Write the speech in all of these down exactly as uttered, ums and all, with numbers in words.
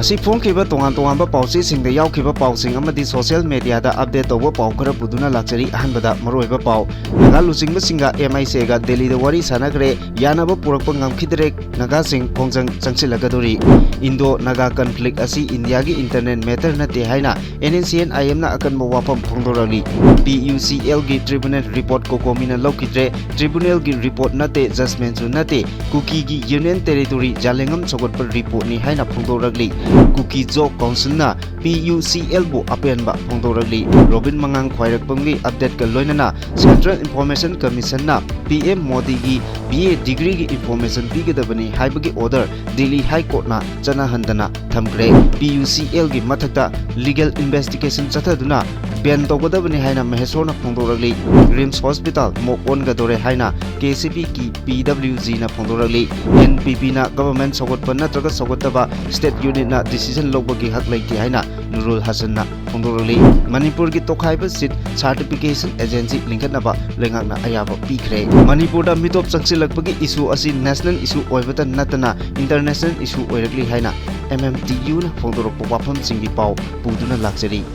ꯉꯁꯤ ꯐꯣꯡꯈꯤꯕ ꯇꯣꯉꯥꯟ ꯇꯣꯉꯥꯟꯕ ꯄꯥꯎꯆꯦꯁꯤꯡꯗ ꯌꯥꯎꯈꯤꯕ ꯄꯥꯎꯁꯤꯡ ꯑꯃꯗꯤ social media ꯗ update ꯇꯧꯕ ꯄꯥꯎ ꯈꯔ ꯄꯨꯗꯨꯅ ꯂꯥꯛꯆꯔꯤ꯫ ꯑꯍꯥꯟꯕꯗ ꯃꯔꯨꯑꯣꯏꯕ ꯄꯥꯎ꯫ ꯅꯥꯒꯥ ꯂꯨꯆꯤꯡꯕꯁꯤꯡꯒ M I C ꯒ ꯗꯦꯜꯂꯤꯗ ꯋꯥꯔꯤ ꯁꯥꯟꯅꯈ꯭ꯔꯦ꯫ ꯌꯥꯅꯕ ꯄꯨꯔꯛꯄ ꯉꯝꯈꯤꯗ꯭ꯔꯦ꯫ ꯅꯥꯒꯥꯁꯤꯡ ꯈꯣꯡꯖꯪ ꯆꯪꯁꯤꯜꯂꯛꯀꯗꯧꯔꯤ꯫ Indo Naga conflict ꯑꯁꯤ ꯏꯟꯗꯤꯌꯥꯒꯤ internal matter ꯅꯠꯇꯦ ꯍꯥꯏꯅ N N C N I M ꯅ ꯑꯀꯟꯕ ꯋꯥꯐꯝ ꯐꯣꯡꯗꯣꯔꯛꯂꯤ꯫ P U C L ꯒꯤ tribunal report COCOMI ꯅ ꯂꯧꯈꯤꯗ꯭ꯔꯦ꯫ Tribunal ꯒꯤ report ꯅꯠꯇꯦ, judgment ꯁꯨ ꯅꯠꯇꯦ, ꯀꯨꯀꯤꯒꯤ Union Territory ꯖꯥꯂꯦꯡꯉꯝ ꯁꯧꯒꯠꯄ report ꯅꯤ ꯍꯥꯏꯅ ꯐꯣꯡꯗꯣꯔꯛꯂꯤ꯫ ꯀꯨꯀꯤ ꯖꯣ ꯀꯥꯎꯟꯁꯤꯜꯅ P U C L ꯕꯨ ꯑꯄꯦꯟꯕ ꯐꯣꯡꯗꯣꯔꯛꯂꯤ꯫ ꯔꯣꯕꯤꯟ ꯃꯉꯥꯡ ꯈ꯭ꯋꯥꯏꯔꯥꯛꯄꯝꯒꯤ update ꯀ ꯂꯣꯏꯅꯅ Central Information Commission ꯅ P M ꯃꯣꯗꯤꯒꯤ B A degree ꯒꯤ information ꯄꯤꯒꯗꯕꯅꯤ ꯍꯥꯏꯕꯒꯤ order Delhi High Court ꯅ ꯆꯠꯅꯍꯟꯗꯅ ꯊꯝꯈ꯭ꯔꯦ꯫ P U C L ꯒꯤ ꯃꯊꯛꯇ legal investigation ꯆꯠꯊꯗꯨꯅ ban ꯇꯧꯒꯗꯕꯅꯤ ꯍꯥꯏꯅ ꯃꯍꯦꯁꯣꯔꯅ ꯐꯣꯡꯗꯣꯔꯛꯂꯤ꯫ RIMS Hospital ꯃꯣꯞ ꯑꯣꯟꯒꯗꯣꯔꯦ ꯍꯥꯏꯅ K C P ꯒꯤ P W G ꯅ ꯐꯣꯡꯗꯣꯔꯛꯂꯤ꯫ N P P ꯅ government ꯁꯧꯒꯠꯄ ꯅꯠꯇ꯭ꯔꯒ ꯁꯧꯒꯠꯇꯕ state unit ꯅ decision ꯂꯧꯕꯒꯤ ꯍꯛ ꯂꯩꯇꯦ ꯍꯥꯏꯅ ꯅꯨꯔꯨꯜ ꯍꯁꯟꯅ ꯐꯣꯡꯗꯣꯔꯛꯂꯤ꯫ ꯃꯅꯤꯄꯨꯔꯒꯤ ꯇꯣꯈꯥꯏꯕ seat certification agency ꯂꯤꯡꯈꯠꯅꯕ ꯂꯩꯉꯥꯛꯅ ꯑꯌꯥꯕ ꯄꯤꯈ꯭ꯔꯦ꯫ ꯃꯅꯤꯄꯨꯔꯗ ꯃꯤꯇꯣꯞ ꯆꯪꯁꯤꯜꯂꯛꯄꯒꯤ issue ꯑꯁꯤ national issue ꯑꯣꯏꯕꯇ ꯅꯠꯇꯅ international issue ꯑꯣꯏꯔꯛꯂꯤ ꯍꯥꯏꯅ M M T U ꯅ ꯐꯣꯡꯗꯣꯔꯛꯄ ꯋꯥꯐꯝꯁꯤꯡꯒꯤ ꯄꯥꯎ ꯄꯨꯗꯨꯅ ꯂꯥꯛꯆꯔꯤ꯫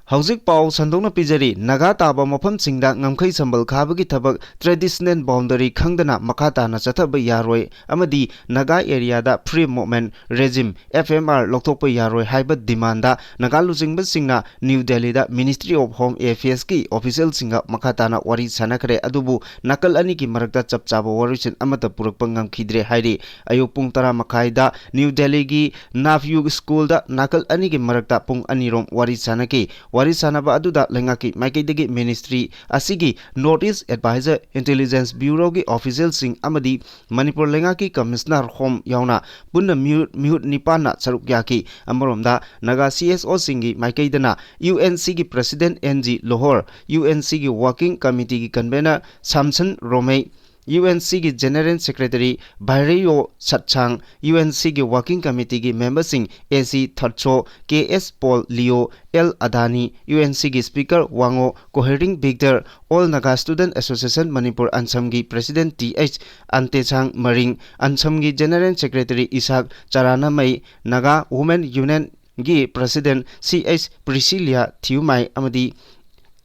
ꯍꯧꯖꯤꯛ ꯄꯥꯎ ꯁꯟꯗꯣꯛꯅ ꯄꯤꯖꯔꯤ꯫ ꯅꯥꯒꯥ ꯇꯥꯕ ꯃꯐꯝꯁꯤꯡꯗ ꯉꯝꯈꯩ ꯁꯝꯕꯜ ꯈꯥꯕꯒꯤ ꯊꯕꯛ traditional boundary ꯈꯪꯗꯅ ꯃꯈꯥ ꯇꯥꯅ ꯆꯠꯊꯕ ꯌꯥꯔꯣꯏ ꯑꯃꯗꯤ ꯅꯥꯒꯥ area ꯗ free movement regime, F M R, ꯂꯧꯊꯣꯛꯄ ꯌꯥꯔꯣꯏ ꯍꯥꯏꯕ demand ꯗ ꯅꯥꯒꯥ ꯂꯨꯆꯤꯡꯕꯁꯤꯡꯅ ꯅ꯭ꯌꯨ ꯗꯦꯜꯂꯤꯗ Ministry of Home Affairs ꯀꯤ official ꯁꯤꯡꯒ ꯃꯈꯥ ꯇꯥꯅ ꯋꯥꯔꯤ ꯁꯥꯟꯅꯈ꯭ꯔꯦ꯫ ꯑꯗꯨꯕꯨ ꯅꯥꯀꯜ ꯑꯅꯤꯒꯤ ꯃꯔꯛꯇ ꯆꯞ ꯆꯥꯕ ꯋꯥꯔꯣꯏꯁꯤꯟ ꯑꯃꯠꯇ ꯄꯨꯔꯛꯄ ꯉꯝꯈꯤꯗ꯭ꯔꯦ ꯍꯥꯏꯔꯤ꯫ ꯑꯌꯨꯛ ꯄꯨꯡ ꯇꯔꯥ ꯃꯈꯥꯏꯗ ꯅ꯭ꯌꯨ ꯗꯦꯜꯂꯤꯒꯤ ꯅꯥꯐꯌꯨ ꯁ꯭ꯀꯨꯜꯗ ꯅꯥꯀꯜ ꯑꯅꯤꯒꯤ ꯃꯔꯛꯇ ꯄꯨꯡ ꯑꯅꯤꯔꯣꯝ ꯋꯥꯔꯤ ꯁꯥꯟꯅꯈꯤ꯫ ꯋꯥꯔꯤ ꯁꯥꯟꯅꯕ ꯑꯗꯨꯗ ꯂꯩꯉꯥꯛꯀꯤ ꯃꯥꯏꯀꯩꯗꯒꯤ ministry ꯑꯁꯤꯒꯤ North East Advisor, Intelligence Bureau ꯒꯤ official ꯁꯤꯡ ꯑꯃꯗꯤ ꯃꯅꯤꯄꯨꯔ ꯂꯩꯉꯥꯛꯀꯤ Commissioner Home ꯌꯥꯎꯅ ꯄꯨꯟꯅ ꯃꯤꯍꯨꯠ, ꯃꯤꯍꯨꯠ ꯅꯤꯄꯥꯟꯅ ꯁꯔꯨꯛ ꯌꯥꯈꯤ꯫ ꯑꯃꯔꯣꯝꯗ ꯅꯥꯒꯥ C S O ꯁꯤꯡꯒꯤ ꯃꯥꯏꯀꯩꯗꯅ U N C ꯒꯤ President N G Lohor, U N C ꯒꯤ Working Committee ꯒꯤ Convener Samson Romei, UNCꯒꯤ General Secretary Bhaireo Satsang, UNCꯒꯤ Working Committeeꯒꯤ memberꯁꯤꯡ A C Thatso, K S Paul Leo, L Adani, UNCꯒꯤ Speaker Wango Kohiring Victor, All Naga Student Association Manipur ANSAMꯒꯤ President Th Antechang Maring, ANSAMꯒꯤ General Secretary Isak Charanamai, Naga Women Unionꯒꯤ President Ch Priscilla Thiumai ꯑꯃꯗꯤ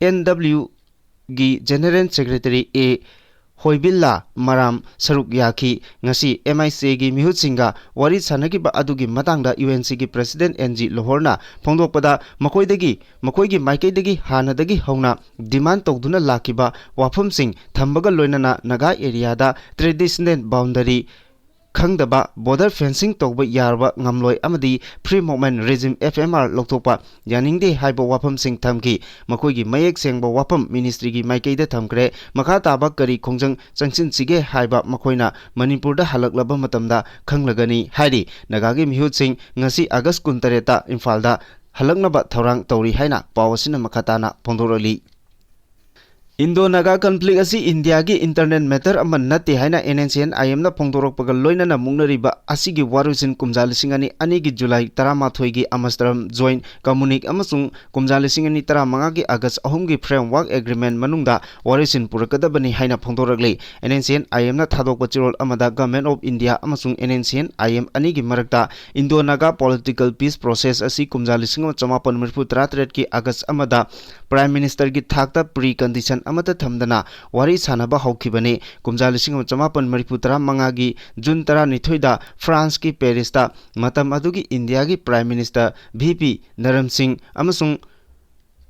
NW ꯒꯤ General Secretary A ꯍꯣꯏꯕꯤꯜꯂꯥ ꯃꯔꯥꯝ ꯁꯔꯨꯛ ꯌꯥꯈꯤ꯫ ꯉꯁꯤ MICꯒꯤ ꯃꯤꯍꯨꯠꯁꯤꯡꯒ ꯋꯥꯔꯤ ꯁꯥꯟꯅꯈꯤꯕ ꯑꯗꯨꯒꯤ ꯃꯇꯥꯡꯗ UNCꯒꯤ President N G ꯂꯣꯍꯣꯔꯅ ꯐꯣꯡꯗꯣꯛꯄꯗ, ꯃꯈꯣꯏꯗꯒꯤ, ꯃꯈꯣꯏꯒꯤ ꯃꯥꯏꯀꯩꯗꯒꯤ ꯍꯥꯟꯅꯗꯒꯤ ꯍꯧꯅ demand ꯇꯧꯗꯨꯅ ꯂꯥꯛꯈꯤꯕ ꯋꯥꯐꯝꯁꯤꯡ ꯊꯝꯕꯒ ꯂꯣꯏꯅꯅ ꯅꯥꯒꯥ areaꯗ traditional boundary ꯈꯪꯗꯕ, border fencing ꯇꯧꯕ ꯌꯥꯔꯕ ꯉꯝꯂꯣꯏ ꯑꯃꯗꯤ Free Movement Regime, F M R, ꯂꯧꯊꯣꯛꯄ ꯌꯥꯅꯤꯡꯗꯦ ꯍꯥꯏꯕ ꯋꯥꯐꯝꯁꯤꯡ ꯊꯝꯈꯤ꯫ ꯃꯈꯣꯏꯒꯤ ꯃꯌꯦꯛ ꯁꯦꯡꯕ ꯋꯥꯐꯝ ministryꯒꯤ ꯃꯥꯏꯀꯩꯗ ꯊꯝꯈ꯭ꯔꯦ꯫ ꯃꯈꯥ ꯇꯥꯕ ꯀꯔꯤ ꯈꯣꯡꯖꯪ ꯆꯪꯁꯤꯟꯁꯤꯒꯦ ꯍꯥꯏꯕ ꯃꯈꯣꯏꯅ ꯃꯅꯤꯄꯨꯔꯗ ꯍꯜꯂꯛꯂꯕ ꯃꯇꯝꯗ ꯈꯪꯂꯒꯅꯤ ꯍꯥꯏꯔꯤ꯫ ꯅꯥꯒꯥꯒꯤ ꯃꯤꯍꯨꯠꯁꯤꯡ ꯉꯁꯤ August ꯀꯨꯟꯇꯔꯦꯠꯇ ꯏꯝꯐꯥꯜꯗ ꯍꯜꯂꯛꯅꯕ ꯊꯧꯔꯥꯡ ꯇꯧꯔꯤ ꯍꯥꯏꯅ ꯄꯥꯎ ꯑꯁꯤꯅ ꯃꯈꯥ ꯇꯥꯅ ꯐꯣꯡꯗꯣꯔꯛꯂꯤ꯫ Indo-Naga conflict ꯑꯁꯤ ꯏꯟꯗꯤꯌꯥꯒꯤ internal matter ꯑꯃ ꯅꯠꯇꯦ ꯍꯥꯏꯅ NSCN-IMꯅ ꯐꯣꯡꯗꯣꯔꯛꯄꯒ ꯂꯣꯏꯅꯅ ꯃꯨꯛꯅꯔꯤꯕ ꯑꯁꯤꯒꯤ ꯋꯥꯔꯣꯏꯁꯤꯟ ꯀꯨꯝꯖꯥ ꯂꯤꯁꯤꯡ ꯑꯅꯤ ꯑꯅꯤꯒꯤ July ꯇꯔꯥꯃꯥꯊꯣꯏꯒꯤ Amsterdam Joint Communique ꯑꯃꯁꯨꯡ ꯀꯨꯝꯖꯥ ꯂꯤꯁꯤꯡ ꯑꯅꯤ ꯇꯔꯥꯃꯉꯥꯒꯤ August ꯑꯍꯨꯝꯒꯤ Framework Agreement ꯃꯅꯨꯡꯗ ꯋꯥꯔꯣꯏꯁꯤꯟ ꯄꯨꯔꯛꯀꯗꯕꯅꯤ ꯍꯥꯏꯅ ꯐꯣꯡꯗꯣꯔꯛꯂꯤ꯫ NSCN-IMꯅ ꯊꯥꯗꯣꯛꯄ ꯆꯦꯔꯣꯜ ꯑꯃꯗ Government of India ꯑꯃꯁꯨꯡ NSCN-IM ꯑꯅꯤꯒꯤ ꯃꯔꯛꯇ Indo-Naga political peace process ꯑꯁꯤ ꯀꯨꯝꯖꯥ ꯂꯤꯁꯤꯡ ꯑꯃ ꯆꯃꯥꯄꯟ ꯃꯔꯤꯐꯨ ꯇꯔꯥꯇꯔꯦꯠꯀꯤ August ꯑꯃꯗ Prime Ministerꯒꯤ ꯊꯥꯛꯇ precondition ꯑꯃꯠꯇ ꯊꯝꯗꯅ ꯋꯥꯔꯤ ꯁꯥꯅꯕ ꯍꯧꯈꯤꯕꯅꯤ꯫ ꯀꯨꯝꯖꯥ ꯂꯤꯁꯤꯡ ꯑꯃ ꯆꯃꯥꯄꯟ ꯃꯔꯤꯐꯨ ꯇꯔꯥꯃꯉꯥꯒꯤ June ꯇꯔꯥꯅꯤꯊꯣꯏꯗ Franceꯀꯤ Parisꯇ ꯃꯇꯝ ꯑꯗꯨꯒꯤ ꯏꯟꯗꯤꯌꯥꯒꯤ Prime Minister V P ꯅꯔꯝ ꯁꯤꯡ ꯑꯃꯁꯨꯡ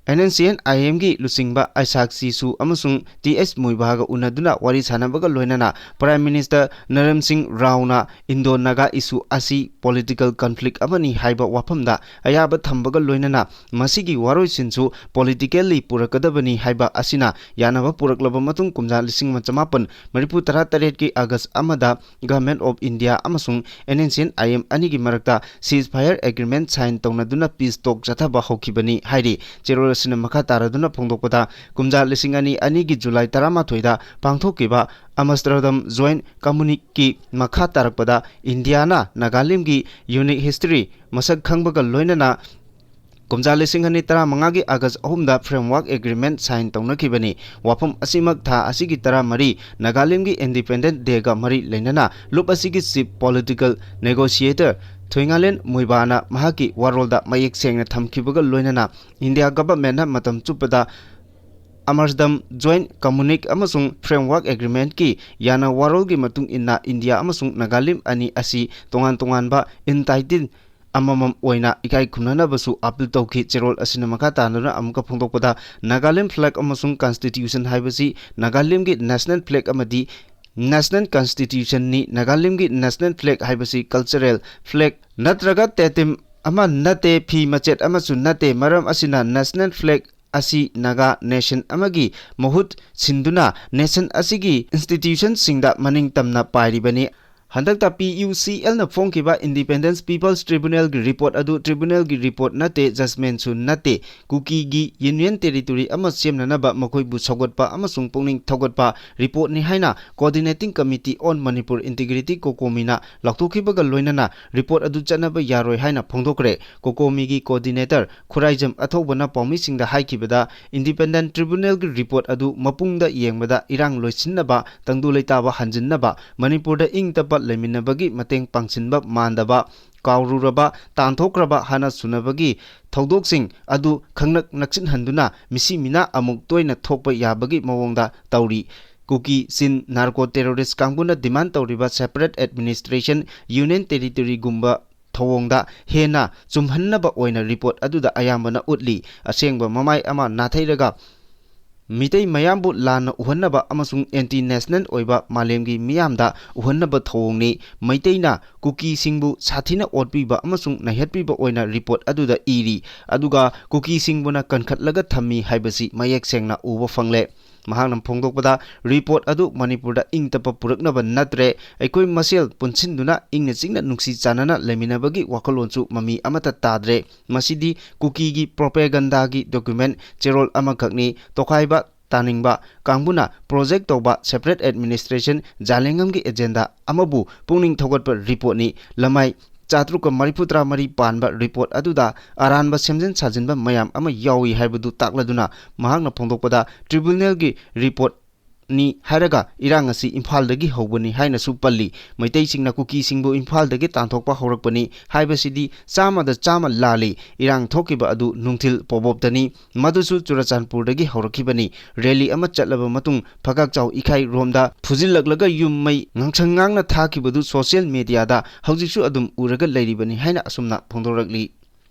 NSCN-IMꯒꯤ ꯂꯨꯆꯤꯡꯕ ꯑꯥꯏꯁꯥꯛ ꯆꯤꯁꯨ ꯑꯃꯁꯨꯡ Th ꯃꯨꯏꯚꯥꯒ ꯎꯅꯗꯨꯅ ꯋꯥꯔꯤ ꯁꯥꯅꯕꯒ ꯂꯣꯏꯅꯅ Prime Minister ꯅꯔꯝ ꯁꯤꯡ ꯔꯥꯎꯅ Indo-Naga issue ꯑꯁꯤ political conflict ꯑꯃꯅꯤ ꯍꯥꯏꯕ ꯋꯥꯐꯝꯗ ꯑꯌꯥꯕ ꯊꯝꯕꯒ ꯂꯣꯏꯅꯅ ꯃꯁꯤꯒꯤ ꯋꯥꯔꯣꯏꯁꯤꯟꯁꯨ politically ꯄꯨꯔꯛꯀꯗꯕꯅꯤ ꯍꯥꯏꯕ ꯑꯁꯤꯅ ꯌꯥꯅꯕ ꯄꯨꯔꯛꯂꯕ ꯃꯇꯨꯡ ꯀꯨꯝꯖꯥ ꯂꯤꯁꯤꯡ ꯑꯃ ꯆꯃꯥꯄꯟ ꯃꯔꯤꯐꯨ ꯇꯔꯥꯇꯔꯦꯠꯀꯤ August ꯑꯃꯗ Government of India ꯑꯃꯁꯨꯡ NSCN-IM ꯑꯅꯤꯒꯤ ꯃꯔꯛꯇ ceasefire agreement sign ꯇꯧꯅꯗꯨꯅ peace talk ꯆꯠꯊꯕ ꯍꯧꯈꯤꯕꯅꯤ ꯍꯥꯏꯔꯤ꯫ ꯆꯦꯔꯣꯜ ꯑꯁꯤꯅ ꯃꯈꯥ ꯇꯥꯔꯗꯨꯅ ꯐꯣꯡꯗꯣꯛꯄꯗ, ꯀꯨꯝꯖꯥ ꯂꯤꯁꯤꯡ ꯑꯅꯤ ꯑꯅꯤꯒꯤ ꯖꯨꯂꯥꯏ ꯇꯔꯥꯃꯥꯊꯣꯏꯗ ꯄꯥꯡꯊꯣꯛꯈꯤꯕ ꯑꯃꯁꯇꯔꯗꯝ ꯖꯣꯏꯟ ꯀꯝꯃꯨꯅꯤꯛꯀꯤ ꯃꯈꯥ ꯇꯥꯔꯛꯄꯗ ꯏꯟꯗꯤꯌꯥꯅ ꯅꯥꯒꯥꯂꯦꯟꯒꯤ ꯌꯨꯅꯤꯛ ꯍꯤꯁꯇ꯭ꯔꯤ ꯃꯁꯛ ꯈꯪꯕꯒ ꯂꯣꯏꯅꯅ ꯀꯨꯝꯖꯥ ꯂꯤꯁꯤꯡ ꯑꯅꯤ ꯇꯔꯥꯃꯉꯥꯒꯤ ꯑꯥꯒꯁ ꯑꯍꯨꯝꯗ ꯐ꯭ꯔꯦꯝꯋꯥꯔꯛ ꯑꯦꯒ꯭ꯔꯤꯃꯦꯟ ꯁꯥꯏꯟ ꯇꯧꯅꯈꯤꯕꯅꯤ꯫ ꯋꯥꯐꯝ ꯑꯁꯤꯃꯛ ꯊꯥ ꯑꯁꯤꯒꯤ ꯇꯔꯥꯃꯔꯤ, ꯅꯥꯒꯥꯂꯦꯟꯒꯤ ꯏꯟꯗꯤꯄꯦꯟꯗꯦꯟ ꯗꯦꯒ ꯃꯔꯤ ꯂꯩꯅꯅ ꯂꯨꯞ ꯑꯁꯤꯒꯤ ꯆꯤꯐ ꯄꯣꯂꯤꯇꯤꯀꯦꯜ ꯅꯦꯒꯣꯁꯤꯌꯦꯇꯔ ꯊꯣꯏꯉꯥꯂꯦꯟ ꯃꯣꯏꯕꯥꯅ ꯃꯍꯥꯛꯀꯤ ꯋꯥꯔꯣꯜꯗ ꯃꯌꯦꯛ ꯁꯦꯡꯅ ꯊꯝꯈꯤꯕꯒ ꯂꯣꯏꯅꯅ ꯏꯟꯗꯤꯌꯥ ꯒꯚꯔꯟꯃꯦꯟꯠꯅ ꯃꯇꯝ ꯆꯨꯞꯄꯗ ꯑꯃꯔꯗꯝ ꯖꯣꯏꯟ ꯀꯝꯃꯨꯅꯤꯛ ꯑꯃꯁꯨꯡ ꯐ꯭ꯔꯦꯝꯋꯥꯔꯛ ꯑꯦꯒ꯭ꯔꯤꯃꯦꯟꯠꯀꯤ ꯌꯥꯅ ꯋꯥꯔꯣꯜꯒꯤ ꯃꯇꯨꯡ ꯏꯟꯅ ꯏꯟꯗꯤꯌꯥ ꯑꯃꯁꯨꯡ ꯅꯥꯒꯥꯂꯦꯟ ꯑꯅꯤ ꯑꯁꯤ ꯇꯣꯉꯥꯟ ꯇꯣꯉꯥꯟꯕ ꯏꯟꯇꯥꯏꯇꯤꯜ ꯑꯃꯃꯝ ꯑꯣꯏꯅ ꯏꯀꯥꯏ ꯈꯨꯝꯅꯅꯕꯁꯨ ꯑꯄꯤꯜ ꯇꯧꯈꯤ꯫ ꯆꯦꯔꯣꯜ ꯑꯁꯤꯅ ꯃꯈꯥ ꯇꯥꯗꯨꯅ ꯑꯃꯨꯛꯀ ꯐꯣꯡꯗꯣꯛꯄꯗ, ꯅꯥꯒꯥꯂꯦꯟ ꯐ꯭ꯂꯦꯒ ꯑꯃꯁꯨꯡ ꯀꯟꯁꯇꯤꯇ꯭ꯌꯨꯁꯟ ꯍꯥꯏꯕꯁꯤ ꯅꯥꯒꯥꯂꯦꯟꯒꯤ ꯅꯦꯁꯅꯦꯜ ꯐ꯭ꯂꯦꯒ ꯑꯃꯗꯤ ꯅꯦꯁꯅꯦꯜ ꯀꯟꯁꯇꯤꯇ꯭ꯌꯨꯁꯟꯅꯤ꯫ ꯅꯥꯒꯥꯂꯦꯟꯒꯤ ꯅꯦꯁꯅꯦꯜ ꯐ꯭ꯂꯦꯒ ꯍꯥꯏꯕꯁꯤ ꯀꯜꯆꯔꯦꯜ ꯐ꯭ꯂꯦꯒ ꯅꯠꯇ꯭ꯔꯒ ꯇꯦꯇꯤꯝ ꯑꯃ ꯅꯠꯇꯦ, ꯐꯤ ꯃꯆꯦꯠ ꯑꯃꯁꯨ ꯅꯠꯇꯦ꯫ ꯃꯔꯝ ꯑꯁꯤꯅ ꯅꯦꯁꯅꯦꯜ ꯐ꯭ꯂꯦꯒ ꯑꯁꯤ ꯅꯥꯒꯥ ꯅꯦꯁꯟ ꯑꯃꯒꯤ ꯃꯍꯨꯠ ꯁꯤꯟꯗꯨꯅ ꯅꯦꯁꯟ ꯑꯁꯤꯒꯤ ꯏꯟꯁꯇꯤꯇ꯭ꯌꯨꯁꯟꯁꯤꯡꯗ ꯃꯅꯤꯡ ꯇꯝꯅ ꯄꯥꯏꯔꯤꯕꯅꯤ꯫ ꯍꯟꯗꯛꯇ ꯄꯤ ꯌꯨ ꯁꯤ ꯑꯦꯜꯅ ꯐꯣꯡꯈꯤꯕ ꯏꯟꯗꯤꯄꯦꯟꯗꯦꯟꯁ ꯄꯤꯄꯜꯁ ꯇ꯭ꯔꯤꯕꯨꯅꯦꯜꯒꯤ ꯔꯤꯄꯣꯔꯠ ꯑꯗꯨ ꯇ꯭ꯔꯤꯕꯨꯅꯦꯜꯒꯤ ꯔꯤꯄꯣꯔꯠ ꯅꯠꯇꯦ, ꯖꯖꯃꯦꯟꯁꯨ ꯅꯠꯇꯦ꯫ ꯀꯨꯀꯤꯒꯤ ꯌꯨꯅꯤꯌꯟ ꯇꯦꯔꯤꯇꯣꯔꯤ ꯑꯃ ꯁꯦꯝꯅꯅꯕ ꯃꯈꯣꯏꯕꯨ ꯁꯧꯒꯠꯄ ꯑꯃꯁꯨꯡ ꯄꯨꯛꯅꯤꯡ ꯊꯧꯒꯠꯄ ꯔꯤꯄꯣꯔꯠꯅꯤ ꯍꯥꯏꯅ Coordinating Committee on Manipur Integrity, ꯀꯣꯀꯣꯃꯤꯅ ꯂꯥꯎꯊꯣꯛꯈꯤꯕꯒ ꯂꯣꯏꯅꯅ ꯔꯤꯄꯣꯔꯠ ꯑꯗꯨ ꯆꯠꯅꯕ ꯌꯥꯔꯣꯏ ꯍꯥꯏꯅ ꯐꯣꯡꯗꯣꯛꯈ꯭ꯔꯦ꯫ ꯀꯣꯀꯣꯃꯤꯒꯤ ꯀꯣꯑꯣꯔꯗꯤꯅꯦꯇꯔ ꯈꯨꯔꯥꯏꯖꯝ ꯑꯊꯧꯕꯅ ꯄꯥꯎꯃꯤꯁꯤꯡꯗ ꯍꯥꯏꯈꯤꯕꯗ, ꯏꯟꯗꯤꯄꯦꯟꯗꯦꯟ ꯇ꯭ꯔꯤꯕꯨꯅꯦꯜꯒꯤ ꯔꯤꯄꯣꯔꯠ ꯑꯗꯨ ꯃꯄꯨꯡꯗ ꯌꯦꯡꯕꯗ ꯏꯔꯥꯡ ꯂꯣꯏꯁꯤꯟꯅꯕ, ꯇꯪꯗꯨ ꯂꯩꯇꯥꯕ ꯍꯟꯖꯤꯟꯅꯕ, ꯃꯅꯤꯄꯨꯔꯗ ꯏꯪ ꯇꯞꯄ ꯂꯩꯃꯤꯟꯅꯕꯒꯤ ꯃꯇꯦꯡ ꯄꯥꯡꯁꯤꯟꯕ ꯃꯥꯟꯗꯕ, ꯀꯥꯎꯔꯨꯔꯕ, ꯇꯥꯟꯊꯣꯛꯈ꯭ꯔꯕ ꯍꯥꯟꯅ ꯁꯨꯅꯕꯒꯤ ꯊꯧꯗꯣꯛꯁꯤꯡ ꯑꯗꯨ ꯈꯪꯅꯛ ꯅꯛꯁꯤꯟꯍꯟꯗꯨꯅ ꯃꯤꯁꯤ ꯃꯤꯅꯥ ꯑꯃꯨꯛ ꯇꯣꯏꯅ ꯊꯣꯛꯄ ꯌꯥꯕꯒꯤ ꯃꯑꯣꯡꯗ ꯇꯧꯔꯤ꯫ ꯀꯨꯀꯤ ꯆꯤꯟ ꯅꯥꯔꯀꯣ ꯇꯦꯔꯣꯔꯤꯁ ꯀꯥꯡꯕꯨꯅ ꯗꯤꯃꯥꯟ ꯇꯧꯔꯤꯕ ꯁꯦꯄꯔꯦꯠ ꯑꯦꯗꯃꯤꯅꯤꯁꯇ꯭ꯔꯦꯁꯟ, ꯌꯨꯅꯤꯌꯟ ꯇꯦꯔꯤꯇꯣꯔꯤꯒꯨꯝꯕ ꯊꯧꯑꯣꯡꯗ ꯍꯦꯟꯅ ꯆꯨꯝꯍꯟꯅꯕ ꯑꯣꯏꯅ ꯔꯤꯄꯣꯔꯠ ꯑꯗꯨꯗ ꯑꯌꯥꯝꯕꯅ ꯎꯠꯂꯤ꯫ ꯑꯁꯦꯡꯕ ꯃꯃꯥꯏ ꯑꯃ ꯅꯥꯊꯩꯔꯒ ꯃꯤꯇꯩ ꯃꯌꯥꯝꯕꯨ ꯂꯥꯟꯅ ꯎꯍꯟꯅꯕ ꯑꯃꯁꯨꯡ ꯑꯦꯟꯇꯤ ꯅꯦꯁꯅꯦꯜ ꯑꯣꯏꯕ ꯃꯥꯂꯦꯝꯒꯤ ꯃꯤꯌꯥꯝꯗ ꯎꯍꯟꯅꯕ ꯊꯧꯑꯣꯡꯅꯤ꯫ ꯃꯩꯇꯩꯅ ꯀꯨꯀꯤꯁꯤꯡꯕꯨ ꯁꯥꯊꯤꯅ ꯑꯣꯠꯄꯤꯕ ꯑꯃꯁꯨꯡ ꯅꯩꯍꯠꯄꯤꯕ ꯑꯣꯏꯅ ꯔꯤꯄꯣꯔꯠ ꯑꯗꯨꯗ ꯏꯔꯤ, ꯑꯗꯨꯒ ꯀꯨꯀꯤꯁꯤꯡꯕꯨꯅ ꯀꯟꯈꯠꯂꯒ ꯊꯝꯃꯤ ꯍꯥꯏꯕꯁꯤ ꯃꯌꯦꯛ ꯁꯦꯡꯅ ꯎꯕ ꯐꯪꯂꯦ꯫ ꯃꯍꯥꯛꯅ ꯐꯣꯡꯗꯣꯛꯄꯗ, ꯔꯤꯄꯣꯔꯠ ꯑꯗꯨ ꯃꯅꯤꯄꯨꯔꯗ ꯏꯪ ꯇꯞꯄ ꯄꯨꯔꯛꯅꯕ ꯅꯠꯇ꯭ꯔꯦ, ꯑꯩꯈꯣꯏ ꯃꯁꯦꯜ ꯄꯨꯟꯁꯤꯟꯗꯨꯅ ꯏꯪꯅ ꯆꯤꯛꯅ ꯅꯨꯡꯁꯤ ꯆꯥꯟꯅꯅ ꯂꯩꯃꯤꯟꯅꯕꯒꯤ ꯋꯥꯈꯜꯂꯣꯟꯁꯨ ꯃꯃꯤ ꯑꯃꯠꯇ ꯇꯥꯗ꯭ꯔꯦ꯫ ꯃꯁꯤꯗꯤ ꯀꯨꯀꯤꯒꯤ ꯄ꯭ꯔꯣꯄꯦꯒꯟꯗꯥꯒꯤ ꯗꯣꯀꯨꯃꯦꯟ ꯆꯦꯔꯣꯜ ꯑꯃꯈꯛꯅꯤ꯫ ꯇꯣꯈꯥꯏꯕ ꯇꯥꯅꯤꯡꯕ ꯀꯥꯡꯕꯨꯅ ꯄ꯭ꯔꯣꯖꯦꯛ ꯇꯧꯕ ꯁꯦꯄꯔꯦꯠ ꯑꯦꯗꯃꯤꯅꯤꯁꯇ꯭ꯔꯦꯁꯟ ꯖꯥꯂꯦꯡꯉꯝꯒꯤ ꯑꯦꯖꯦꯟꯗꯥ ꯑꯃꯕꯨ ꯄꯨꯛꯅꯤꯡ ꯊꯧꯒꯠꯄ ꯔꯤꯄꯣꯔꯠꯅꯤ꯫ ꯂꯃꯥꯏ ꯆꯥꯇ꯭ꯔꯨꯛꯀ ꯃꯔꯤꯐꯨꯇꯔꯥ ꯃꯔꯤ ꯄꯥꯟꯕ ꯔꯤꯄꯣꯔꯠ ꯑꯗꯨꯗ ꯑꯔꯥꯟꯕ ꯁꯦꯝꯖꯤꯟ ꯁꯥꯖꯤꯟꯕ ꯃꯌꯥꯝ ꯑꯃ ꯌꯥꯎꯏ ꯍꯥꯏꯕꯗꯨ ꯇꯥꯛꯂꯗꯨꯅ ꯃꯍꯥꯛꯅ ꯐꯣꯡꯗꯣꯛꯄꯗ, ꯇ꯭ꯔꯤꯕꯨꯅꯦꯜꯒꯤ ꯔꯤꯄꯣꯔꯠꯅꯤ ꯍꯥꯏꯔꯒ ꯏꯔꯥꯡ ꯑꯁꯤ ꯏꯝꯐꯥꯜꯗꯒꯤ ꯍꯧꯕꯅꯤ ꯍꯥꯏꯅꯁꯨ ꯄꯜꯂꯤ꯫ ꯃꯩꯇꯩꯁꯤꯡꯅ ꯀꯨꯀꯤꯁꯤꯡꯕꯨ ꯏꯝꯐꯥꯜꯗꯒꯤ ꯇꯥꯟꯊꯣꯛꯄ ꯍꯧꯔꯛꯄꯅꯤ ꯍꯥꯏꯕꯁꯤꯗꯤ ꯆꯥꯝꯃꯗ ꯆꯥꯝꯃ ꯂꯥꯜꯂꯤ꯫ ꯏꯔꯥꯡ ꯊꯣꯛꯈꯤꯕ ꯑꯗꯨ ꯅꯨꯡꯊꯤꯜ ꯄꯣꯕꯣꯞꯇꯅꯤ꯫ ꯃꯗꯨꯁꯨ ꯆꯨꯔꯆꯥꯟꯄꯨꯔꯗꯒꯤ ꯍꯧꯔꯛꯈꯤꯕꯅꯤ꯫ ꯔꯦꯂꯤ ꯑꯃ ꯆꯠꯂꯕ ꯃꯇꯨꯡ ꯐꯒꯥꯛꯆꯥꯎ ꯏꯈꯥꯏ ꯔꯣꯝꯗ ꯐꯨꯖꯤꯜꯂꯛꯂꯒ ꯌꯨꯝ ꯃꯩ ꯉꯥꯡꯁꯪ ꯉꯥꯡꯅ ꯊꯥꯈꯤꯕꯗꯨ ꯁꯣꯁꯤꯌꯦꯜ ꯃꯦꯗꯤꯌꯥꯗ ꯍꯧꯖꯤꯛꯁꯨ ꯑꯗꯨꯝ ꯎꯔꯒ ꯂꯩꯔꯤꯕꯅꯤ ꯍꯥꯏꯅ ꯑꯁꯨꯝꯅ ꯐꯣꯡꯗꯣꯔꯛꯂꯤ꯫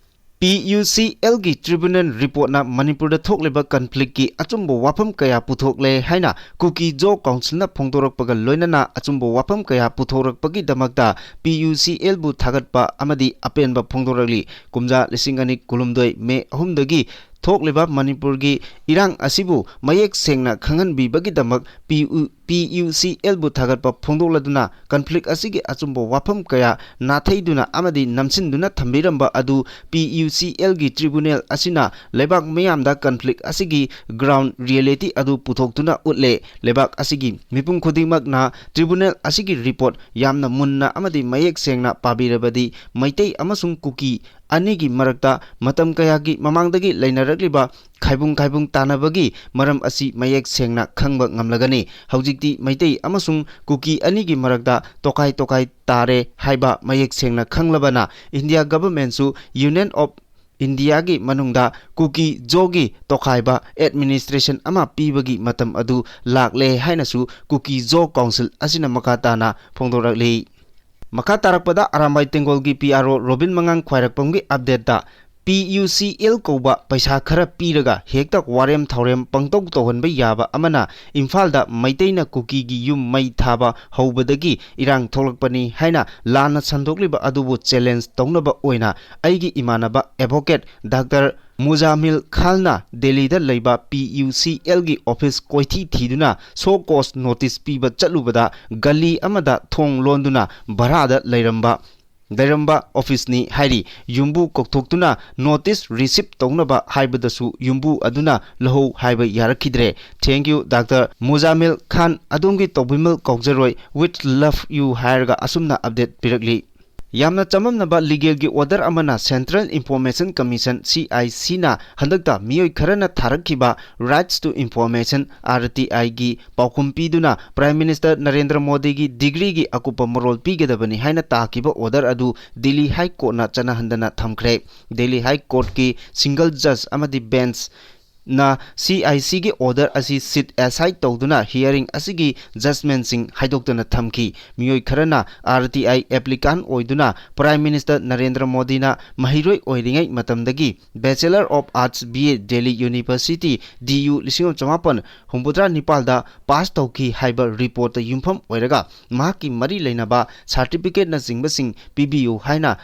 ꯄꯤ ꯌꯨ ꯁꯤ ꯑꯦꯜꯒꯤ ꯇ꯭ꯔꯤꯕꯨꯅꯦꯜ ꯔꯤꯄꯣꯔꯠꯅ ꯃꯅꯤꯄꯨꯔꯗ ꯊꯣꯛꯂꯤꯕ ꯀꯟꯐ꯭ꯂꯤꯛꯀꯤ ꯑꯆꯨꯝꯕ ꯋꯥꯐꯝ ꯀꯌꯥ ꯄꯨꯊꯣꯛꯂꯦ ꯍꯥꯏꯅ ꯀꯨꯀꯤ ꯖꯣ ꯀꯥꯎꯟꯁꯤꯜꯅ ꯐꯣꯡꯗꯣꯔꯛꯄꯒ ꯂꯣꯏꯅꯅ ꯑꯆꯨꯝꯕ ꯋꯥꯐꯝ ꯀꯌꯥ ꯄꯨꯊꯣꯔꯛꯄꯒꯤꯗꯃꯛꯇ ꯄꯤ ꯌꯨ ꯁꯤ ꯑꯦꯜꯕꯨ ꯊꯥꯒꯠꯄ ꯑꯃꯗꯤ ꯑꯄꯦꯟꯕ ꯐꯣꯡꯗꯣꯔꯛꯂꯤ꯫ ꯀꯨꯝꯖꯥ ꯂꯤꯁꯤꯡ ꯑꯅꯤ ꯀꯨꯟꯍꯨꯝꯗꯣꯏ ꯃꯦ ꯑꯍꯨꯝꯗꯒꯤ ꯊꯣꯛꯂꯤꯕ ꯃꯅꯤꯄꯨꯔꯒꯤ ꯏꯔꯥꯡ ꯑꯁꯤꯕꯨ ꯃꯌꯦꯛ ꯁꯦꯡꯅ ꯈꯪꯍꯟꯕꯤꯕꯒꯤꯗꯃꯛ ꯄꯤ ꯌꯨ, ꯄꯤ ꯌꯨ ꯁꯤ ꯑꯦꯜꯕꯨ ꯊꯥꯒꯠꯄ ꯐꯣꯡꯗꯣꯛꯂꯗꯨꯅ ꯀꯟꯐ꯭ꯂꯤꯛ ꯑꯁꯤꯒꯤ ꯑꯆꯨꯝꯕ ꯋꯥꯐꯝ ꯀꯌꯥ ꯅꯥꯊꯩꯗꯨꯅ ꯑꯃꯗꯤ ꯅꯝꯁꯤꯟꯗꯨꯅ ꯊꯝꯕꯤꯔꯝꯕ ꯑꯗꯨ ꯄꯤ ꯌꯨ ꯁꯤ ꯑꯦꯜꯒꯤ ꯇ꯭ꯔꯤꯕꯨꯅꯦꯜ ꯑꯁꯤꯅ ꯂꯩꯕꯥꯛ ꯃꯤꯌꯥꯝꯗ ꯀꯟꯐ꯭ꯂꯤꯛ ꯑꯁꯤꯒꯤ ꯒ꯭ꯔꯥꯎꯟ ꯔꯤꯌꯦꯂꯤꯇꯤ ꯑꯗꯨ ꯄꯨꯊꯣꯛꯇꯨꯅ ꯎꯠꯂꯦ꯫ ꯂꯩꯕꯥꯛ ꯑꯁꯤꯒꯤ ꯃꯤꯄꯨꯝ ꯈꯨꯗꯤꯡꯃꯛꯅ ꯇ꯭ꯔꯤꯕꯨꯅꯦꯜ ꯑꯁꯤꯒꯤ ꯔꯤꯄꯣꯔꯠ ꯌꯥꯝꯅ ꯃꯨꯟꯅ ꯑꯃꯗꯤ ꯃꯌꯦꯛ ꯁꯦꯡꯅ ꯄꯥꯕꯤꯔꯕꯗꯤ ꯃꯩꯇꯩ ꯑꯃꯁꯨꯡ ꯀꯨꯀꯤ ꯑꯅꯤꯒꯤ ꯃꯔꯛꯇ ꯃꯇꯝ ꯀꯌꯥꯒꯤ ꯃꯃꯥꯡꯗꯒꯤ ꯂꯩꯅꯔꯛꯂꯤꯕ ꯈꯥꯏꯕꯨꯡ ꯈꯥꯏꯕꯨꯡ ꯇꯥꯅꯕꯒꯤ ꯃꯔꯝ ꯑꯁꯤ ꯃꯌꯦꯛ ꯁꯦꯡꯅ ꯈꯪꯕ ꯉꯝꯂꯒꯅꯤ꯫ ꯍꯧꯖꯤꯛꯇꯤ ꯃꯩꯇꯩ ꯑꯃꯁꯨꯡ ꯀꯨꯀꯤ ꯑꯅꯤꯒꯤ ꯃꯔꯛꯇ ꯇꯣꯈꯥꯏ ꯇꯣꯈꯥꯏ ꯇꯥꯔꯦ ꯍꯥꯏꯕ ꯃꯌꯦꯛ ꯁꯦꯡꯅ ꯈꯪꯂꯕꯅ ꯏꯟꯗꯤꯌꯥ ꯒꯚꯔꯟꯃꯦꯟꯠꯁꯨ ꯌꯨꯅꯤꯌꯟ ꯑꯣꯐ ꯏꯟꯗꯤꯌꯥꯒꯤ ꯃꯅꯨꯡꯗ ꯀꯨꯀꯤ ꯖꯣꯒꯤ ꯇꯣꯈꯥꯏꯕ ꯑꯦꯗꯃꯤꯅꯤꯁꯇ꯭ꯔꯦꯁꯟ ꯑꯃ ꯄꯤꯕꯒꯤ ꯃꯇꯝ ꯑꯗꯨ ꯂꯥꯛꯂꯦ ꯍꯥꯏꯅꯁꯨ ꯀꯨꯀꯤ ꯖꯣ ꯀꯥꯎꯟꯁꯤꯜ ꯑꯁꯤꯅ ꯃꯈꯥ ꯇꯥꯅ ꯐꯣꯡꯗꯣꯔꯛꯂꯤ꯫ ꯃꯈꯥ ꯇꯥꯔꯛꯄꯗ ꯑꯔꯥꯝꯕꯥꯏ ꯇꯦꯡꯒꯣꯜꯒꯤ ꯄꯤ ꯑꯥꯔ ꯑꯣ ꯔꯣꯕꯤꯟ ꯃꯉꯥꯡ ꯈ꯭ꯋꯥꯏꯔꯥꯛꯄꯝꯒꯤ ꯑꯞꯗꯦꯠꯇ ꯄꯤ ꯌꯨ ꯁꯤ ꯑꯦꯜ ꯀꯧꯕ ꯄꯩꯁꯥ ꯈꯔ ꯄꯤꯔꯒ ꯍꯦꯛꯇ ꯋꯥꯔꯦꯝ ꯊꯧꯔꯦꯝ ꯄꯪꯇꯧ ꯇꯧꯍꯟꯕ ꯌꯥꯕ ꯑꯃꯅ ꯏꯝꯐꯥꯜꯗ ꯃꯩꯇꯩꯅ ꯀꯨꯀꯤꯒꯤ ꯌꯨꯝ ꯃꯩ ꯊꯥꯕ ꯍꯧꯕꯗꯒꯤ ꯏꯔꯥꯡ ꯊꯣꯛꯂꯛꯄꯅꯤ ꯍꯥꯏꯅ ꯂꯥꯟꯅ ꯁꯟꯗꯣꯛꯂꯤꯕ ꯑꯗꯨꯕꯨ ꯆꯦꯂꯦꯟꯖ ꯇꯧꯅꯕ ꯑꯣꯏꯅ ꯑꯩꯒꯤ ꯏꯃꯥꯟꯅꯕ ꯑꯦꯗꯚꯣꯀꯦꯠ ꯗꯥꯛꯇꯔ ꯃꯨꯖꯥꯃꯤꯜ ꯈꯥꯟꯅ ꯗꯦꯜꯂꯤꯗ ꯂꯩꯕ ꯄꯤ ꯌꯨ ꯁꯤ ꯑꯦꯜꯒꯤ ꯑꯣꯐꯤꯁ ꯀꯣꯏꯊꯤ ꯊꯤꯗꯨꯅ ꯁꯣ ꯀꯣꯁ ꯅꯣꯇꯤꯁ ꯄꯤꯕ ꯆꯠꯂꯨꯕꯗ ꯒꯂꯤ ꯑꯃꯗ ꯊꯣꯡ ꯂꯣꯟꯗꯨꯅ ꯚꯔꯥꯗ ꯂꯩꯔꯝꯕ ꯂꯩꯔꯝꯕ ꯑꯣꯐꯤꯁꯅꯤ ꯍꯥꯏꯔꯤ꯫ ꯌꯨꯝꯕꯨ ꯀꯧꯊꯣꯛꯇꯨꯅ ꯅꯣꯇꯤꯁ ꯔꯤꯁꯤꯞ ꯇꯧꯅꯕ ꯍꯥꯏꯕꯗꯁꯨ ꯌꯨꯝꯕꯨ ꯑꯗꯨꯅ ꯂꯧꯍꯧ ꯍꯥꯏꯕ ꯌꯥꯔꯛꯈꯤꯗ꯭ꯔꯦ꯫ Thank you, ꯗꯥꯛꯇꯔ ꯃꯨꯖꯥꯃꯤꯜ ꯈꯥꯟ, ꯑꯗꯣꯝꯒꯤ ꯇꯧꯕꯤꯃꯜ ꯀꯥꯎꯖꯔꯣꯏ, with love you ꯍꯥꯏꯔꯒ ꯑꯁꯨꯝꯅ ꯑꯞꯗꯦꯠ ꯄꯤꯔꯛꯂꯤ꯫ ꯌꯥꯝꯅ ꯆꯃꯝꯅꯕ ꯂꯤꯒꯦꯜꯒꯤ ꯑꯣꯔꯗꯔ ꯑꯃꯅ Central Information Commission, C I ꯁꯤꯅ ꯍꯟꯗꯛꯇ ꯃꯤꯑꯣꯏ ꯈꯔꯅ ꯊꯥꯔꯛꯈꯤꯕ Rights to Information, R T ꯑꯥꯏꯒꯤ ꯄꯥꯎꯈꯨꯝ ꯄꯤꯗꯨꯅ ꯄ꯭ꯔꯥꯏꯝ ꯃꯤꯅꯤꯁꯇꯔ ꯅꯔꯦꯟꯗ꯭ꯔ ꯃꯣꯗꯤꯒꯤ ꯗꯤꯒ꯭ꯔꯤꯒꯤ ꯑꯀꯨꯞꯄ ꯃꯔꯣꯜ ꯄꯤꯒꯗꯕꯅꯤ ꯍꯥꯏꯅ ꯇꯥꯈꯤꯕ ꯑꯣꯔꯗꯔ ꯑꯗꯨ ꯗꯤꯜꯂꯤ ꯍꯥꯏ ꯀꯣꯔꯠꯅ ꯆꯠꯅꯍꯟꯗꯅ ꯊꯝꯈ꯭ꯔꯦ꯫ ꯗꯤꯜꯂꯤ ꯍꯥꯏ ꯀꯣꯔꯠꯀꯤ ꯁꯤꯡꯒꯜ ꯖꯖ ꯑꯃꯗꯤ ꯕꯦꯟꯁꯅ ꯁꯤ ꯑꯥꯏ ꯁꯤꯒꯤ ꯑꯣꯔꯗꯔ ꯑꯁꯤ ꯁꯤꯠ ꯑꯦꯁꯥꯏꯠ ꯇꯧꯗꯨꯅ ꯍꯤꯌꯥꯔꯤꯡ ꯑꯁꯤꯒꯤ ꯖꯖꯃꯦꯟꯁꯤꯡ ꯍꯥꯏꯗꯣꯛꯇꯅ ꯊꯝꯈꯤ꯫ ꯃꯤꯑꯣꯏ ꯈꯔꯅ ꯑꯥꯔ ꯇꯤ ꯑꯥꯏ ꯑꯦꯄ꯭ꯂꯤꯀꯥꯟ ꯑꯣꯏꯗꯨꯅ ꯄ꯭ꯔꯥꯏꯝ ꯃꯤꯅꯤꯁꯇꯔ ꯅꯔꯦꯟꯗ꯭ꯔ ꯃꯣꯗꯤꯅ ꯃꯍꯩꯔꯣꯏ ꯑꯣꯏꯔꯤꯉꯩ ꯃꯇꯝꯗꯒꯤ Bachelor of Arts, B A, Delhi University, D U, ꯂꯤꯁꯤꯡ ꯑꯃ ꯆꯃꯥꯄꯟ ꯍꯨꯝꯐꯨꯇꯔꯥ ꯅꯤꯄꯥꯜꯗ ꯄꯥꯁ ꯇꯧꯈꯤ ꯍꯥꯏꯕ ꯔꯤꯄꯣꯔꯠꯇ ꯌꯨꯝꯐꯝ ꯑꯣꯏꯔꯒ ꯃꯍꯥꯛꯀꯤ ꯃꯔꯤ ꯂꯩꯅꯕ ꯁꯥꯔꯇꯤꯐꯤꯀꯦꯠꯅꯆꯤꯡꯕꯁꯤꯡ ꯄꯤꯕꯤꯌꯨ ꯍꯥꯏꯅ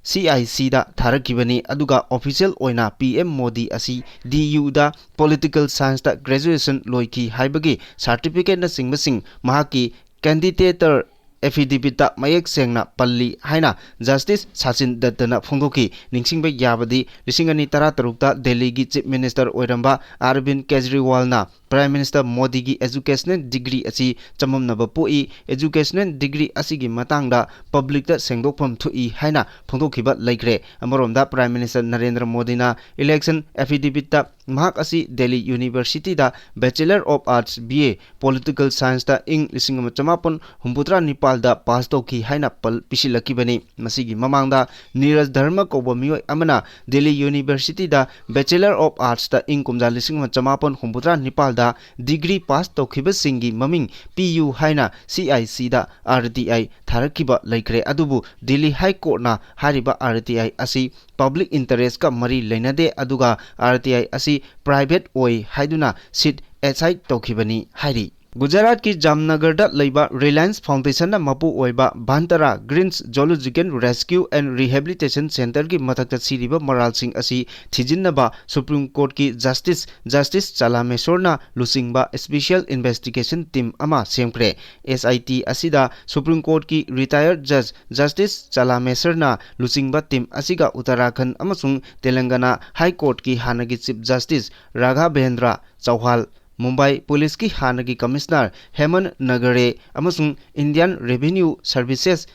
ꯁꯤ ꯑꯥꯏ ꯁꯤꯗ ꯊꯥꯔꯛꯈꯤꯕꯅꯤ꯫ ꯑꯗꯨꯒ ꯑꯣꯐꯤꯁꯤꯌꯦꯜ ꯑꯣꯏꯅ ꯄꯤ ꯑꯦꯝ ꯃꯣꯗꯤ ꯑꯁꯤ ꯗꯤ ꯌꯨꯗ ꯄꯣꯂꯤꯇꯤꯀꯦꯜ ꯁꯥꯏꯟꯁꯇ ꯒ꯭ꯔꯦꯖꯨꯑꯦꯁꯟ ꯂꯣꯏꯈꯤ ꯍꯥꯏꯕꯒꯤ ꯁꯥꯔꯇꯤꯐꯤꯀꯦꯠꯅꯆꯤꯡꯕꯁꯤꯡ ꯃꯍꯥꯛꯀꯤ ꯀꯦꯟꯗꯤꯗꯦꯇꯔ ꯑꯦꯐꯤꯗꯦꯕꯤꯠꯇ ꯃꯌꯦꯛ ꯁꯦꯡꯅ ꯄꯜꯂꯤ ꯍꯥꯏꯅ ꯖꯁꯇꯤꯁ ꯁꯥꯆꯤꯟ ꯗꯠꯇꯅ ꯐꯣꯡꯗꯣꯛꯈꯤ꯫ ꯅꯤꯡꯁꯤꯡꯕ ꯌꯥꯕꯗꯤ, ꯂꯤꯁꯤꯡ ꯑꯅꯤ ꯇꯔꯥꯇꯔꯨꯛꯇ ꯗꯦꯜꯂꯤꯒꯤ ꯆꯤꯐ ꯃꯤꯅꯤꯁꯇꯔ ꯑꯣꯏꯔꯝꯕ ꯑꯔꯕꯤꯟ ꯀꯦꯖꯔꯤꯋꯥꯜꯅ ꯄ꯭ꯔꯥꯏꯝ ꯃꯤꯅꯤꯁꯇꯔ ꯃꯣꯗꯤꯒꯤ ꯑꯦꯖꯨꯀꯦꯁꯅꯦꯜ ꯗꯤꯒ꯭ꯔꯤ ꯑꯁꯤ ꯆꯃꯝꯅꯕ ꯄꯣꯛꯏ, ꯑꯦꯖꯨꯀꯦꯁꯅꯦꯜ ꯗꯤꯒ꯭ꯔꯤ ꯑꯁꯤꯒꯤ ꯃꯇꯥꯡꯗ ꯄꯕ꯭ꯂꯤꯛꯇ ꯁꯦꯡꯗꯣꯛꯐꯝ ꯊꯣꯛꯏ ꯍꯥꯏꯅ ꯐꯣꯡꯗꯣꯛꯈꯤꯕ ꯂꯩꯈ꯭ꯔꯦ꯫ ꯑꯃꯔꯣꯝꯗ ꯄ꯭ꯔꯥꯏꯝ ꯃꯤꯅꯤꯁꯇꯔ ꯅꯔꯦꯟꯗ꯭ꯔ ꯃꯣꯗꯤꯅ ꯏꯂꯦꯛꯁꯟ ꯑꯦꯐꯤꯗꯦꯕꯤꯠꯇ ꯃꯍꯥꯛ ꯑꯁꯤ ꯗꯦꯜꯂꯤ ꯌꯨꯅꯤꯚꯔꯁꯤꯇꯤꯗ Bachelor of Arts, B A, Political Scienceꯇ ꯏꯪ ꯂꯤꯁꯤꯡ ꯑꯃ ꯆꯃꯥꯄꯟ ꯍꯨꯝꯐꯨꯇꯔꯥ ꯅꯤꯄꯥꯜꯗ ꯄꯥꯁ ꯇꯧꯈꯤ ꯍꯥꯏꯅ ꯄꯜ-, ꯄꯤꯁꯤꯜꯂꯛꯈꯤꯕꯅꯤ꯫ ꯃꯁꯤꯒꯤ ꯃꯃꯥꯡꯗ ꯅꯤꯔꯖ ꯙꯔꯃ ꯀꯧꯕ ꯃꯤꯑꯣꯏ ꯑꯃꯅ ꯗꯦꯜꯂꯤ ꯌꯨꯅꯤꯚꯔꯁꯤꯇꯤꯗ Bachelor of Artsꯇ ꯏꯪ ꯀꯨꯝꯖꯥ ꯂꯤꯁꯤꯡ ꯑꯃ ꯆꯃꯥꯄꯟ ꯍꯨꯝꯐꯨꯇꯔꯥ ꯅꯤꯄꯥꯜꯗ ꯗꯤꯒ꯭ꯔꯤ ꯄꯥꯁ ꯇꯧꯈꯤꯕꯁꯤꯡꯒꯤ ꯃꯃꯤꯡ ꯄꯤꯌꯨ ꯍꯥꯏꯅ C I Cꯗ R T I ꯊꯥꯔꯛꯈꯤꯕ ꯂꯩꯈ꯭ꯔꯦ꯫ ꯑꯗꯨꯕꯨ ꯗꯤꯜꯂꯤ ꯍꯥꯏ ꯀꯣꯔꯠꯅ ꯍꯥꯏꯔꯤꯕ R T I ꯑꯁꯤ public interestꯀ ꯃꯔꯤ ꯂꯩꯅꯗꯦ, ꯑꯗꯨꯒ R T I ꯑꯁꯤ private ꯑꯣꯏ ꯍꯥꯏꯗꯨꯅ seat aside ꯇꯧꯈꯤꯕꯅꯤ ꯍꯥꯏꯔꯤ꯫ ꯒꯨꯖꯔꯥꯠꯀꯤ ꯖꯥꯝꯅꯒꯔꯗ ꯂꯩꯕ Reliance Foundationꯅ ꯃꯄꯨ ꯑꯣꯏꯕ ꯚꯥꯟꯇꯥꯔꯥ Greens Zoological Rescue and Rehabilitation Centreꯒꯤ ꯃꯊꯛꯇ ꯁꯤꯔꯤꯕ ꯃꯔꯥꯜꯁꯤꯡ ꯑꯁꯤ ꯊꯤꯖꯤꯟꯅꯕ Supreme Courtꯀꯤ Justice, Justice ꯆꯂꯥꯃꯦꯁꯣꯔꯅ ꯂꯨꯆꯤꯡꯕ Special Investigation Team ꯑꯃ ꯁꯦꯝꯈ꯭ꯔꯦ꯫ S I T ꯑꯁꯤꯗ Supreme Courtꯀꯤ retired Judge Justice ꯆꯂꯥꯃꯦꯁꯔꯅ ꯂꯨꯆꯤꯡꯕ team ꯑꯁꯤꯒ ꯎꯠꯇꯔꯥꯈꯟꯗ ꯑꯃꯁꯨꯡ ꯇꯦꯂꯪꯒꯅꯥ High Courtꯀꯤ ꯍꯥꯟꯅꯒꯤ Chief Justice ꯔꯥꯘꯕꯦꯟꯗ꯭ꯔ ꯆꯧꯍꯥꯜ, ꯃꯨꯝꯕꯥꯏ ꯄꯨꯂꯤꯁꯀꯤ ꯍꯥꯟꯅꯒꯤ Commissioner ꯍꯦꯃꯟ ꯅꯒꯔꯦ ꯑꯃꯁꯨꯡ Indian Revenue Services,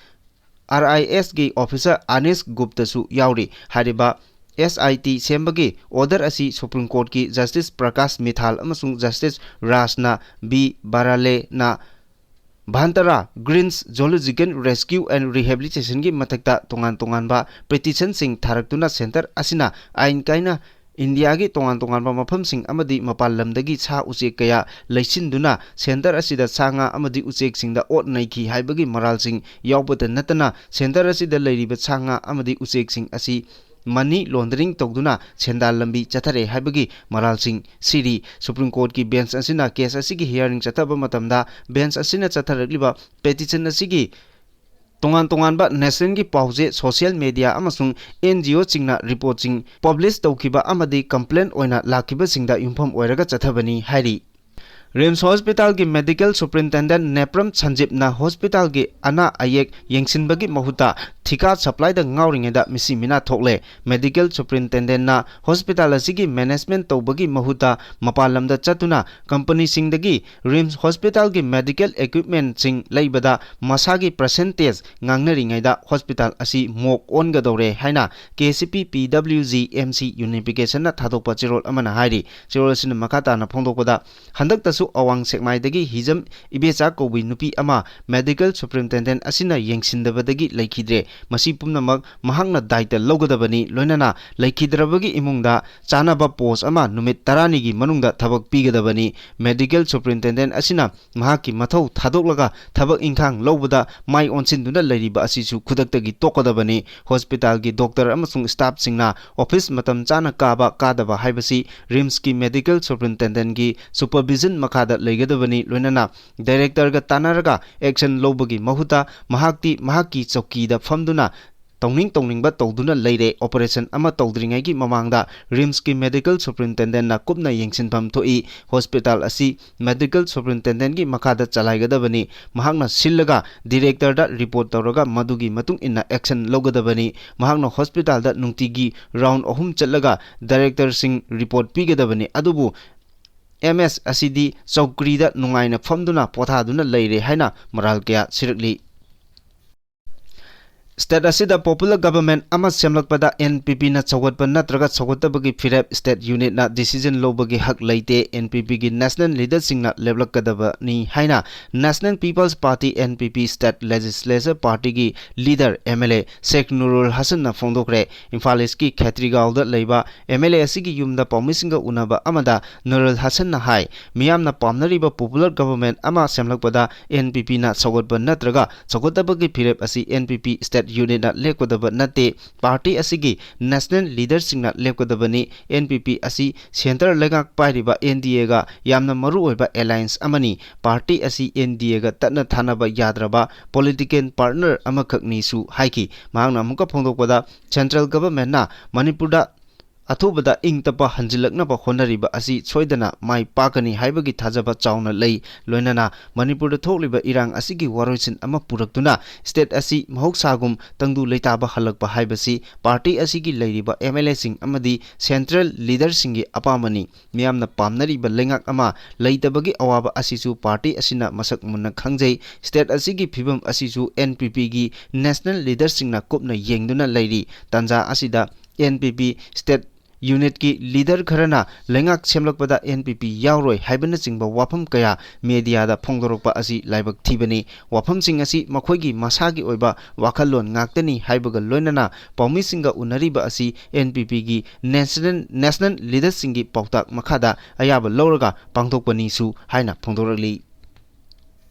R I Sꯒꯤ officer ꯑꯅꯤꯁ ꯒꯨꯞꯇꯁꯨ ꯌꯥꯎꯔꯤ꯫ ꯍꯥꯏꯔꯤꯕ S I T ꯁꯦꯝꯕꯒꯤ order ꯑꯁꯤ Supreme Courtꯀꯤ Justice ꯄ꯭ꯔꯀꯥꯁ ꯃꯤꯊꯥꯜ ꯑꯃꯁꯨꯡ Justice ꯔꯥꯖꯅ ꯕꯤ ꯕꯥꯔꯥꯂꯦꯅ Vantara Greens Zoological Rescue and Rehabilitationꯒꯤ ꯃꯊꯛꯇ ꯇꯣꯉꯥꯟ ꯇꯣꯉꯥꯟꯕ petitionꯁꯤꯡ ꯊꯥꯔꯛꯇꯨꯅ centre ꯑꯁꯤꯅ ꯑꯥꯏꯟ ꯀꯥꯏꯅ ꯏꯟꯗꯤꯌꯥꯒꯤ ꯇꯣꯉꯥꯟ ꯇꯣꯉꯥꯟꯕ ꯃꯐꯝꯁꯤꯡ ꯑꯃꯗꯤ ꯃꯄꯥꯟ ꯂꯝꯗꯒꯤ ꯁꯥ ꯎꯆꯦꯛ ꯀꯌꯥ ꯂꯩꯁꯤꯟꯗꯨꯅ centre ꯑꯁꯤꯗ ꯁꯥ ꯉꯥ ꯑꯃꯗꯤ ꯎꯆꯦꯛꯁꯤꯡꯗ ꯑꯣꯠ ꯅꯩꯈꯤ ꯍꯥꯏꯕꯒꯤ ꯃꯔꯥꯜꯁꯤꯡ ꯌꯥꯎꯕꯇ ꯅꯠꯇꯅ, centre ꯑꯁꯤꯗ ꯂꯩꯔꯤꯕ ꯁꯥ ꯉꯥ ꯑꯃꯗꯤ ꯎꯆꯦꯛꯁꯤꯡ ꯑꯁꯤ money laundering ꯇꯧꯗꯨꯅ ꯁꯦꯟꯗꯥꯟ ꯂꯝꯕꯤ ꯆꯠꯊꯔꯦ ꯍꯥꯏꯕꯒꯤ ꯃꯔꯥꯜꯁꯤꯡ ꯁꯤꯔꯤ꯫ Supreme Courtꯀꯤ bench ꯑꯁꯤꯅ case ꯑꯁꯤꯒꯤ hearing ꯆꯠꯊꯕ ꯃꯇꯝꯗ, bench ꯑꯁꯤꯅ ꯆꯠꯊꯔꯛꯂꯤꯕ petition ꯑꯁꯤꯒꯤ ꯇꯣꯉꯥꯟ ꯇꯣꯉꯥꯟꯕ nationꯒꯤ ꯄꯥꯎꯆꯦ, social media ꯑꯃꯁꯨꯡ N G Oꯁꯤꯡꯅ reportꯁꯤꯡ publish ꯇꯧꯈꯤꯕ ꯑꯃꯗꯤ complaint ꯑꯣꯏꯅ ꯂꯥꯛꯈꯤꯕꯁꯤꯡꯗ ꯌꯨꯝꯐꯝ ꯑꯣꯏꯔꯒ ꯆꯠꯊꯕꯅꯤ ꯍꯥꯏꯔꯤ꯫ RIMS Hospitalꯒꯤ Medical Superintendent ꯅꯦꯄ꯭ꯔꯝ ꯁꯟꯖꯤꯞꯅ hospitalꯒꯤ ꯑꯅꯥ ꯑꯌꯦꯛ ꯌꯦꯡꯁꯤꯟꯕꯒꯤ ꯃꯍꯨꯠꯇ ꯊꯤꯀꯥ ꯁꯄ꯭ꯂꯥꯏꯗ ꯉꯥꯎꯔꯤꯉꯩꯗ ꯃꯤꯁꯤ ꯃꯤꯅꯥ ꯊꯣꯛꯂꯦ꯫ ꯃꯦꯗꯤꯀꯦꯜ ꯁꯨꯄ꯭ꯔꯤꯟꯇꯦꯟꯗꯦꯟꯠꯅ ꯍꯣꯁꯄꯤꯇꯥꯜ ꯑꯁꯤꯒꯤ ꯃꯦꯅꯦꯖꯃꯦꯟꯠ ꯇꯧꯕꯒꯤ ꯃꯍꯨꯠꯇ ꯃꯄꯥꯟ ꯂꯝꯗ ꯆꯠꯇꯨꯅ ꯀꯝꯄꯅꯤꯁꯤꯡꯗꯒꯤ ꯔꯤꯝꯁ ꯍꯣꯁꯄꯤꯇꯥꯜꯒꯤ ꯃꯦꯗꯤꯀꯦꯜ ꯏꯀ꯭ꯋꯤꯞꯃꯦꯟꯠꯁꯤꯡ ꯂꯩꯕꯗ ꯃꯁꯥꯒꯤ ꯄꯔꯁꯦꯟꯇꯦꯖ ꯉꯥꯡꯅꯔꯤꯉꯩꯗ ꯍꯣꯁꯄꯤꯇꯥꯜ ꯑꯁꯤ ꯃꯣꯛ ꯑꯣꯟꯒꯗꯧꯔꯦ ꯍꯥꯏꯅ ꯀꯦ ꯁꯤ ꯄꯤ ꯄꯤ ꯗꯕ꯭ꯂꯤꯎ ꯖꯤ ꯑꯦꯝ ꯁꯤ ꯌꯨꯅꯤꯐꯤꯀꯦꯁꯟꯅ ꯊꯥꯗꯣꯛꯄ ꯆꯦꯔꯣꯜ ꯑꯃꯅ ꯍꯥꯏꯔꯤ꯫ ꯆꯦꯔꯣꯜ ꯑꯁꯤꯅ ꯃꯈꯥ ꯇꯥꯅ ꯐꯣꯡꯗꯣꯛꯄꯗ, ꯍꯟꯗꯛꯇꯁꯨ ꯑꯋꯥꯡ ꯁꯦꯛꯃꯥꯏꯗꯒꯤ ꯍꯤꯖꯝ ꯏꯕꯦꯆꯥ ꯀꯧꯕꯤ ꯅꯨꯄꯤ ꯑꯃ ꯃꯦꯗꯤꯀꯦꯜ ꯁꯨꯄ꯭ꯔꯤꯟꯇꯦꯟꯗꯦꯟꯠ ꯑꯁꯤꯅ ꯌꯦꯡꯁꯤꯟꯗꯕꯗꯒꯤ ꯂꯩꯈꯤꯗ꯭ꯔꯦ꯫ ꯃꯁꯤ ꯄꯨꯝꯅꯃꯛ ꯃꯍꯥꯛꯅ ꯗꯥꯏꯇ ꯂꯧꯒꯗꯕꯅꯤ꯫ ꯂꯣꯏꯅꯅ ꯂꯩꯈꯤꯗ꯭ꯔꯕꯒꯤ ꯏꯃꯨꯡꯗ ꯆꯥꯅꯕ ꯄꯣꯁ ꯑꯃ ꯅꯨꯃꯤꯠ ꯇꯔꯥꯅꯤꯒꯤ ꯃꯅꯨꯡꯗ ꯊꯕꯛ ꯄꯤꯒꯗꯕꯅꯤ꯫ ꯃꯦꯗꯤꯀꯦꯜ ꯁꯨꯄ꯭ꯔꯤꯟꯇꯦꯟꯗꯦꯟꯠ ꯑꯁꯤꯅ ꯃꯍꯥꯛꯀꯤ ꯃꯊꯧ ꯊꯥꯗꯣꯛꯂꯒ ꯊꯕꯛ ꯏꯪꯈꯥꯡ ꯂꯧꯕꯗ ꯃꯥꯏ ꯑꯣꯟꯁꯤꯟꯗꯨꯅ ꯂꯩꯔꯤꯕ ꯑꯁꯤꯁꯨ ꯈꯨꯗꯛꯇꯒꯤ ꯇꯣꯛꯀꯗꯕꯅꯤ꯫ ꯍꯣꯁꯄꯤꯇꯥꯜꯒꯤ ꯗꯣꯛꯇꯔ ꯑꯃꯁꯨꯡ ꯁ꯭ꯇꯥꯐꯁꯤꯡꯅ ꯑꯣꯐꯤꯁ ꯃꯇꯝ ꯆꯥꯅ ꯀꯥꯕ ꯀꯥꯗꯕ ꯍꯥꯏꯕꯁꯤ ꯔꯤꯝꯁꯀꯤ ꯃꯦꯗꯤꯀꯦꯜ ꯁꯨꯄ꯭ꯔꯤꯟꯇꯦꯟꯗꯦꯟꯠꯀꯤ ꯁꯨꯄꯔꯚꯤꯖꯟ ꯃꯈꯥꯗ ꯂꯩꯒꯗꯕꯅꯤ꯫ ꯂꯣꯏꯅꯅ ꯗꯥꯏꯔꯦꯛꯇꯔꯒ ꯇꯥꯟꯅꯔꯒ ꯑꯦꯛꯁꯟ ꯂꯧꯕꯒꯤ ꯃꯍꯨꯠꯇ ꯃꯍꯥꯛꯇꯤ ꯃꯍꯥꯛꯀꯤ ꯆꯧꯀꯤꯗ ꯐꯝꯗꯨꯅ ꯇꯧꯅꯤꯡ ꯇꯧꯅꯤꯡꯕ ꯇꯧꯗꯨꯅ ꯂꯩꯔꯦ꯫ ꯑꯣꯄꯔꯦꯁꯟ ꯑꯃ ꯇꯧꯗ꯭ꯔꯤꯉꯩꯒꯤ ꯃꯃꯥꯡꯗ ꯔꯤꯝꯁꯀꯤ ꯃꯦꯗꯤꯀꯦꯜ ꯁꯨꯄ꯭ꯔꯤꯟꯇꯦꯟꯗꯦꯟꯠꯅ ꯀꯨꯞꯅ ꯌꯦꯡꯁꯤꯟꯐꯝ ꯊꯣꯛꯏ꯫ ꯍꯣꯁꯄꯤꯇꯥꯜ ꯑꯁꯤ ꯃꯦꯗꯤꯀꯦꯜ ꯁꯨꯄ꯭ꯔꯤꯟꯇꯦꯟꯗꯦꯟꯠꯀꯤ ꯃꯈꯥꯗ ꯆꯂꯥꯏꯒꯗꯕꯅꯤ꯫ ꯃꯍꯥꯛꯅ ꯁꯤꯜꯂꯒ ꯗꯤꯔꯦꯛꯇꯔꯗ ꯔꯤꯄꯣꯔꯠ ꯇꯧꯔꯒ ꯃꯗꯨꯒꯤ ꯃꯇꯨꯡ ꯏꯟꯅ ꯑꯦꯛꯁꯟ ꯂꯧꯒꯗꯕꯅꯤ꯫ ꯃꯍꯥꯛꯅ ꯍꯣꯁꯄꯤꯇꯥꯜꯗ ꯅꯨꯡꯇꯤꯒꯤ ꯔꯥꯎꯟ ꯑꯍꯨꯝ ꯆꯠꯂꯒ ꯗꯥꯏꯔꯦꯛꯇꯔꯁꯤꯡ ꯔꯤꯄꯣꯔꯠ ꯄꯤꯒꯗꯕꯅꯤ꯫ ꯑꯗꯨꯕꯨ ꯑꯦꯝ ꯑꯦꯁ ꯑꯁꯤꯗꯤ ꯆꯧꯀ꯭ꯔꯤꯗ ꯅꯨꯡꯉꯥꯏꯅ ꯐꯝꯗꯨꯅ ꯄꯣꯊꯥꯗꯨꯅ ꯂꯩꯔꯦ ꯍꯥꯏꯅ ꯃꯔꯥꯜ ꯀꯌꯥ ꯁꯤꯔꯛꯂꯤ꯫ ꯁ꯭ꯇꯦꯠ ꯑꯁꯤꯗ ꯄꯣꯄꯨꯂꯔ ꯒꯚꯔꯟꯃꯦꯟꯠ ꯑꯃ ꯁꯦꯝꯂꯛꯄꯗ ꯑꯦꯟ ꯄꯤ ꯄꯤꯅ ꯁꯧꯒꯠꯄ ꯅꯠꯇ꯭ꯔꯒ ꯁꯧꯒꯠꯇꯕꯒꯤ ꯐꯤꯔꯦꯞ ꯁ꯭ꯇꯦꯠ ꯌꯨꯅꯤꯠꯅ ꯗꯤꯁꯤꯖꯟ ꯂꯧꯕꯒꯤ ꯍꯛ ꯂꯩꯇꯦ꯫ ꯑꯦꯟ ꯄꯤ ꯄꯤꯒꯤ ꯅꯦꯁꯅꯦꯜ ꯂꯤꯗꯔꯁꯤꯡꯅ ꯂꯦꯞꯂꯛꯀꯗꯕꯅꯤ ꯍꯥꯏꯅ national peoples party, N P P, state legislature ꯄꯥꯔꯇꯤꯒꯤ leader M L A Sheikh Nurul ꯍꯁꯟꯅ ꯐꯣꯡꯗꯣꯛꯈ꯭ꯔꯦ꯫ ꯏꯝꯐꯥꯜ ꯏꯁꯀꯤ ꯈꯦꯇ꯭ꯔꯤꯒꯥꯎꯗ ꯂꯩꯕ ꯑꯦꯝ ꯑꯦꯜ ꯑꯦ ꯑꯁꯤꯒꯤ ꯌꯨꯝꯗ ꯄꯥꯎꯃꯤꯁꯤꯡꯒ ꯎꯅꯕ ꯑꯃꯗ ꯅꯨꯔꯨꯜ ꯍꯁꯟꯅ ꯍꯥꯏ, ꯃꯤꯌꯥꯝꯅ ꯄꯥꯝꯅꯔꯤꯕ ꯄꯣꯄꯨꯂꯔ ꯒꯚꯔꯟꯃꯦꯟꯠ ꯑꯃ ꯁꯦꯝꯂꯛꯄꯗ ꯑꯦꯟ ꯄꯤ ꯄꯤꯅ ꯁꯧꯒꯠꯄ ꯅꯠꯇ꯭ꯔꯒ ꯁꯧꯒꯠꯇꯕꯒꯤ ꯐꯤꯔꯦꯞ ꯑꯁꯤ ꯑꯦꯟ ꯄꯤ ꯄꯤ ꯁ꯭ꯇꯦꯠ ꯌꯨꯅꯤꯠꯅ ꯂꯦꯞꯀꯗꯕ ꯅꯠꯇꯦ꯫ ꯄꯥꯔꯇꯤ ꯑꯁꯤꯒꯤ ꯅꯦꯁꯅꯦꯜ ꯂꯤꯗꯔꯁꯤꯡꯅ ꯂꯦꯞꯀꯗꯕꯅꯤ꯫ ꯑꯦꯟ ꯄꯤ ꯄꯤ ꯑꯁꯤ ꯁꯦꯟꯇꯔ ꯂꯩꯉꯥꯛ ꯄꯥꯏꯔꯤꯕ ꯑꯦꯟ ꯗꯤ ꯑꯦꯒ ꯌꯥꯝꯅ ꯃꯔꯨꯑꯣꯏꯕ ꯑꯦꯂꯥꯌꯟꯁ ꯑꯃꯅꯤ꯫ ꯄꯥꯔꯇꯤ ꯑꯁꯤ ꯑꯦꯟ ꯗꯤ ꯑꯦꯒ ꯇꯠꯅ ꯊꯥꯅꯕ ꯌꯥꯗ꯭ꯔꯕ ꯄꯣꯂꯤꯇꯤꯀꯦꯜ ꯄꯥꯔꯠꯅꯔ ꯑꯃꯈꯛꯅꯤꯁꯨ ꯍꯥꯏꯈꯤ꯫ ꯃꯍꯥꯛꯅ ꯑꯃꯨꯛꯀ ꯐꯣꯡꯗꯣꯛꯄꯗ, ꯁꯦꯟꯇ꯭ꯔꯦꯜ ꯒꯚꯔꯟꯃꯦꯟꯠꯅ ꯃꯅꯤꯄꯨꯔꯗ ꯑꯊꯨꯕꯗ ꯏꯪ ꯇꯞꯄ ꯍꯟꯖꯤꯜꯂꯛꯅꯕ ꯍꯣꯠꯅꯔꯤꯕ ꯑꯁꯤ ꯁꯣꯏꯗꯅ ꯃꯥꯏ ꯄꯥꯛꯀꯅꯤ ꯍꯥꯏꯕꯒꯤ ꯊꯥꯖꯕ ꯆꯥꯎꯅ ꯂꯩ꯫ ꯂꯣꯏꯅꯅ ꯃꯅꯤꯄꯨꯔꯗ ꯊꯣꯛꯂꯤꯕ ꯏꯔꯥꯡ ꯑꯁꯤꯒꯤ ꯋꯥꯔꯣꯏꯁꯤꯟ ꯑꯃ ꯄꯨꯔꯛꯇꯨꯅ state ꯑꯁꯤ ꯃꯍꯧꯁꯥꯒꯨꯝ ꯇꯪꯗꯨ ꯂꯩꯇꯥꯕ ꯍꯜꯂꯛꯄ ꯍꯥꯏꯕꯁꯤ party ꯑꯁꯤꯒꯤ ꯂꯩꯔꯤꯕ MLAꯁꯤꯡ ꯑꯃꯗꯤ central leaderꯁꯤꯡꯒꯤ ꯑꯄꯥꯝꯕꯅꯤ꯫ ꯃꯤꯌꯥꯝꯅ ꯄꯥꯝꯅꯔꯤꯕ ꯂꯩꯉꯥꯛ ꯑꯃ ꯂꯩꯇꯕꯒꯤ ꯑꯋꯥꯕ ꯑꯁꯤꯁꯨ party ꯑꯁꯤꯅ ꯃꯁꯛ ꯃꯨꯟꯅ ꯈꯪꯖꯩ꯫ State ꯑꯁꯤꯒꯤ ꯐꯤꯕꯝ ꯑꯁꯤꯁꯨ NPPꯒꯤ national leaderꯁꯤꯡꯅ ꯀꯨꯞꯅ ꯌꯦꯡꯗꯨꯅ ꯂꯩꯔꯤ꯫ ꯇꯥꯟꯖꯥ ꯑꯁꯤꯗ NPP state unitꯀꯤ leader ꯈꯔꯅ ꯂꯩꯉꯥꯛ ꯁꯦꯝꯂꯛꯄꯗ NPP ꯌꯥꯎꯔꯣꯏ ꯍꯥꯏꯕꯅꯆꯤꯡꯕ ꯋꯥꯐꯝ ꯀꯌꯥ mediaꯗ ꯐꯣꯡꯗꯣꯔꯛꯄ ꯑꯁꯤ ꯂꯥꯏꯕꯛ ꯊꯤꯕꯅꯤ꯫ ꯋꯥꯐꯝꯁꯤꯡ ꯑꯁꯤ ꯃꯈꯣꯏꯒꯤ ꯃꯁꯥꯒꯤ ꯑꯣꯏꯕ ꯋꯥꯈꯜꯂꯣꯟ ꯉꯥꯛꯇꯅꯤ ꯍꯥꯏꯕꯒ ꯂꯣꯏꯅꯅ ꯄꯥꯎꯃꯤꯁꯤꯡꯒ ꯎꯅꯔꯤꯕ ꯑꯁꯤ NPPꯒꯤ national, national leaderꯁꯤꯡꯒꯤ ꯄꯥꯎꯇꯥꯛ ꯃꯈꯥꯗ ꯑꯌꯥꯕ ꯂꯧꯔꯒ ꯄꯥꯡꯊꯣꯛꯄꯅꯤꯁꯨ ꯍꯥꯏꯅ ꯐꯣꯡꯗꯣꯔꯛꯂꯤ꯫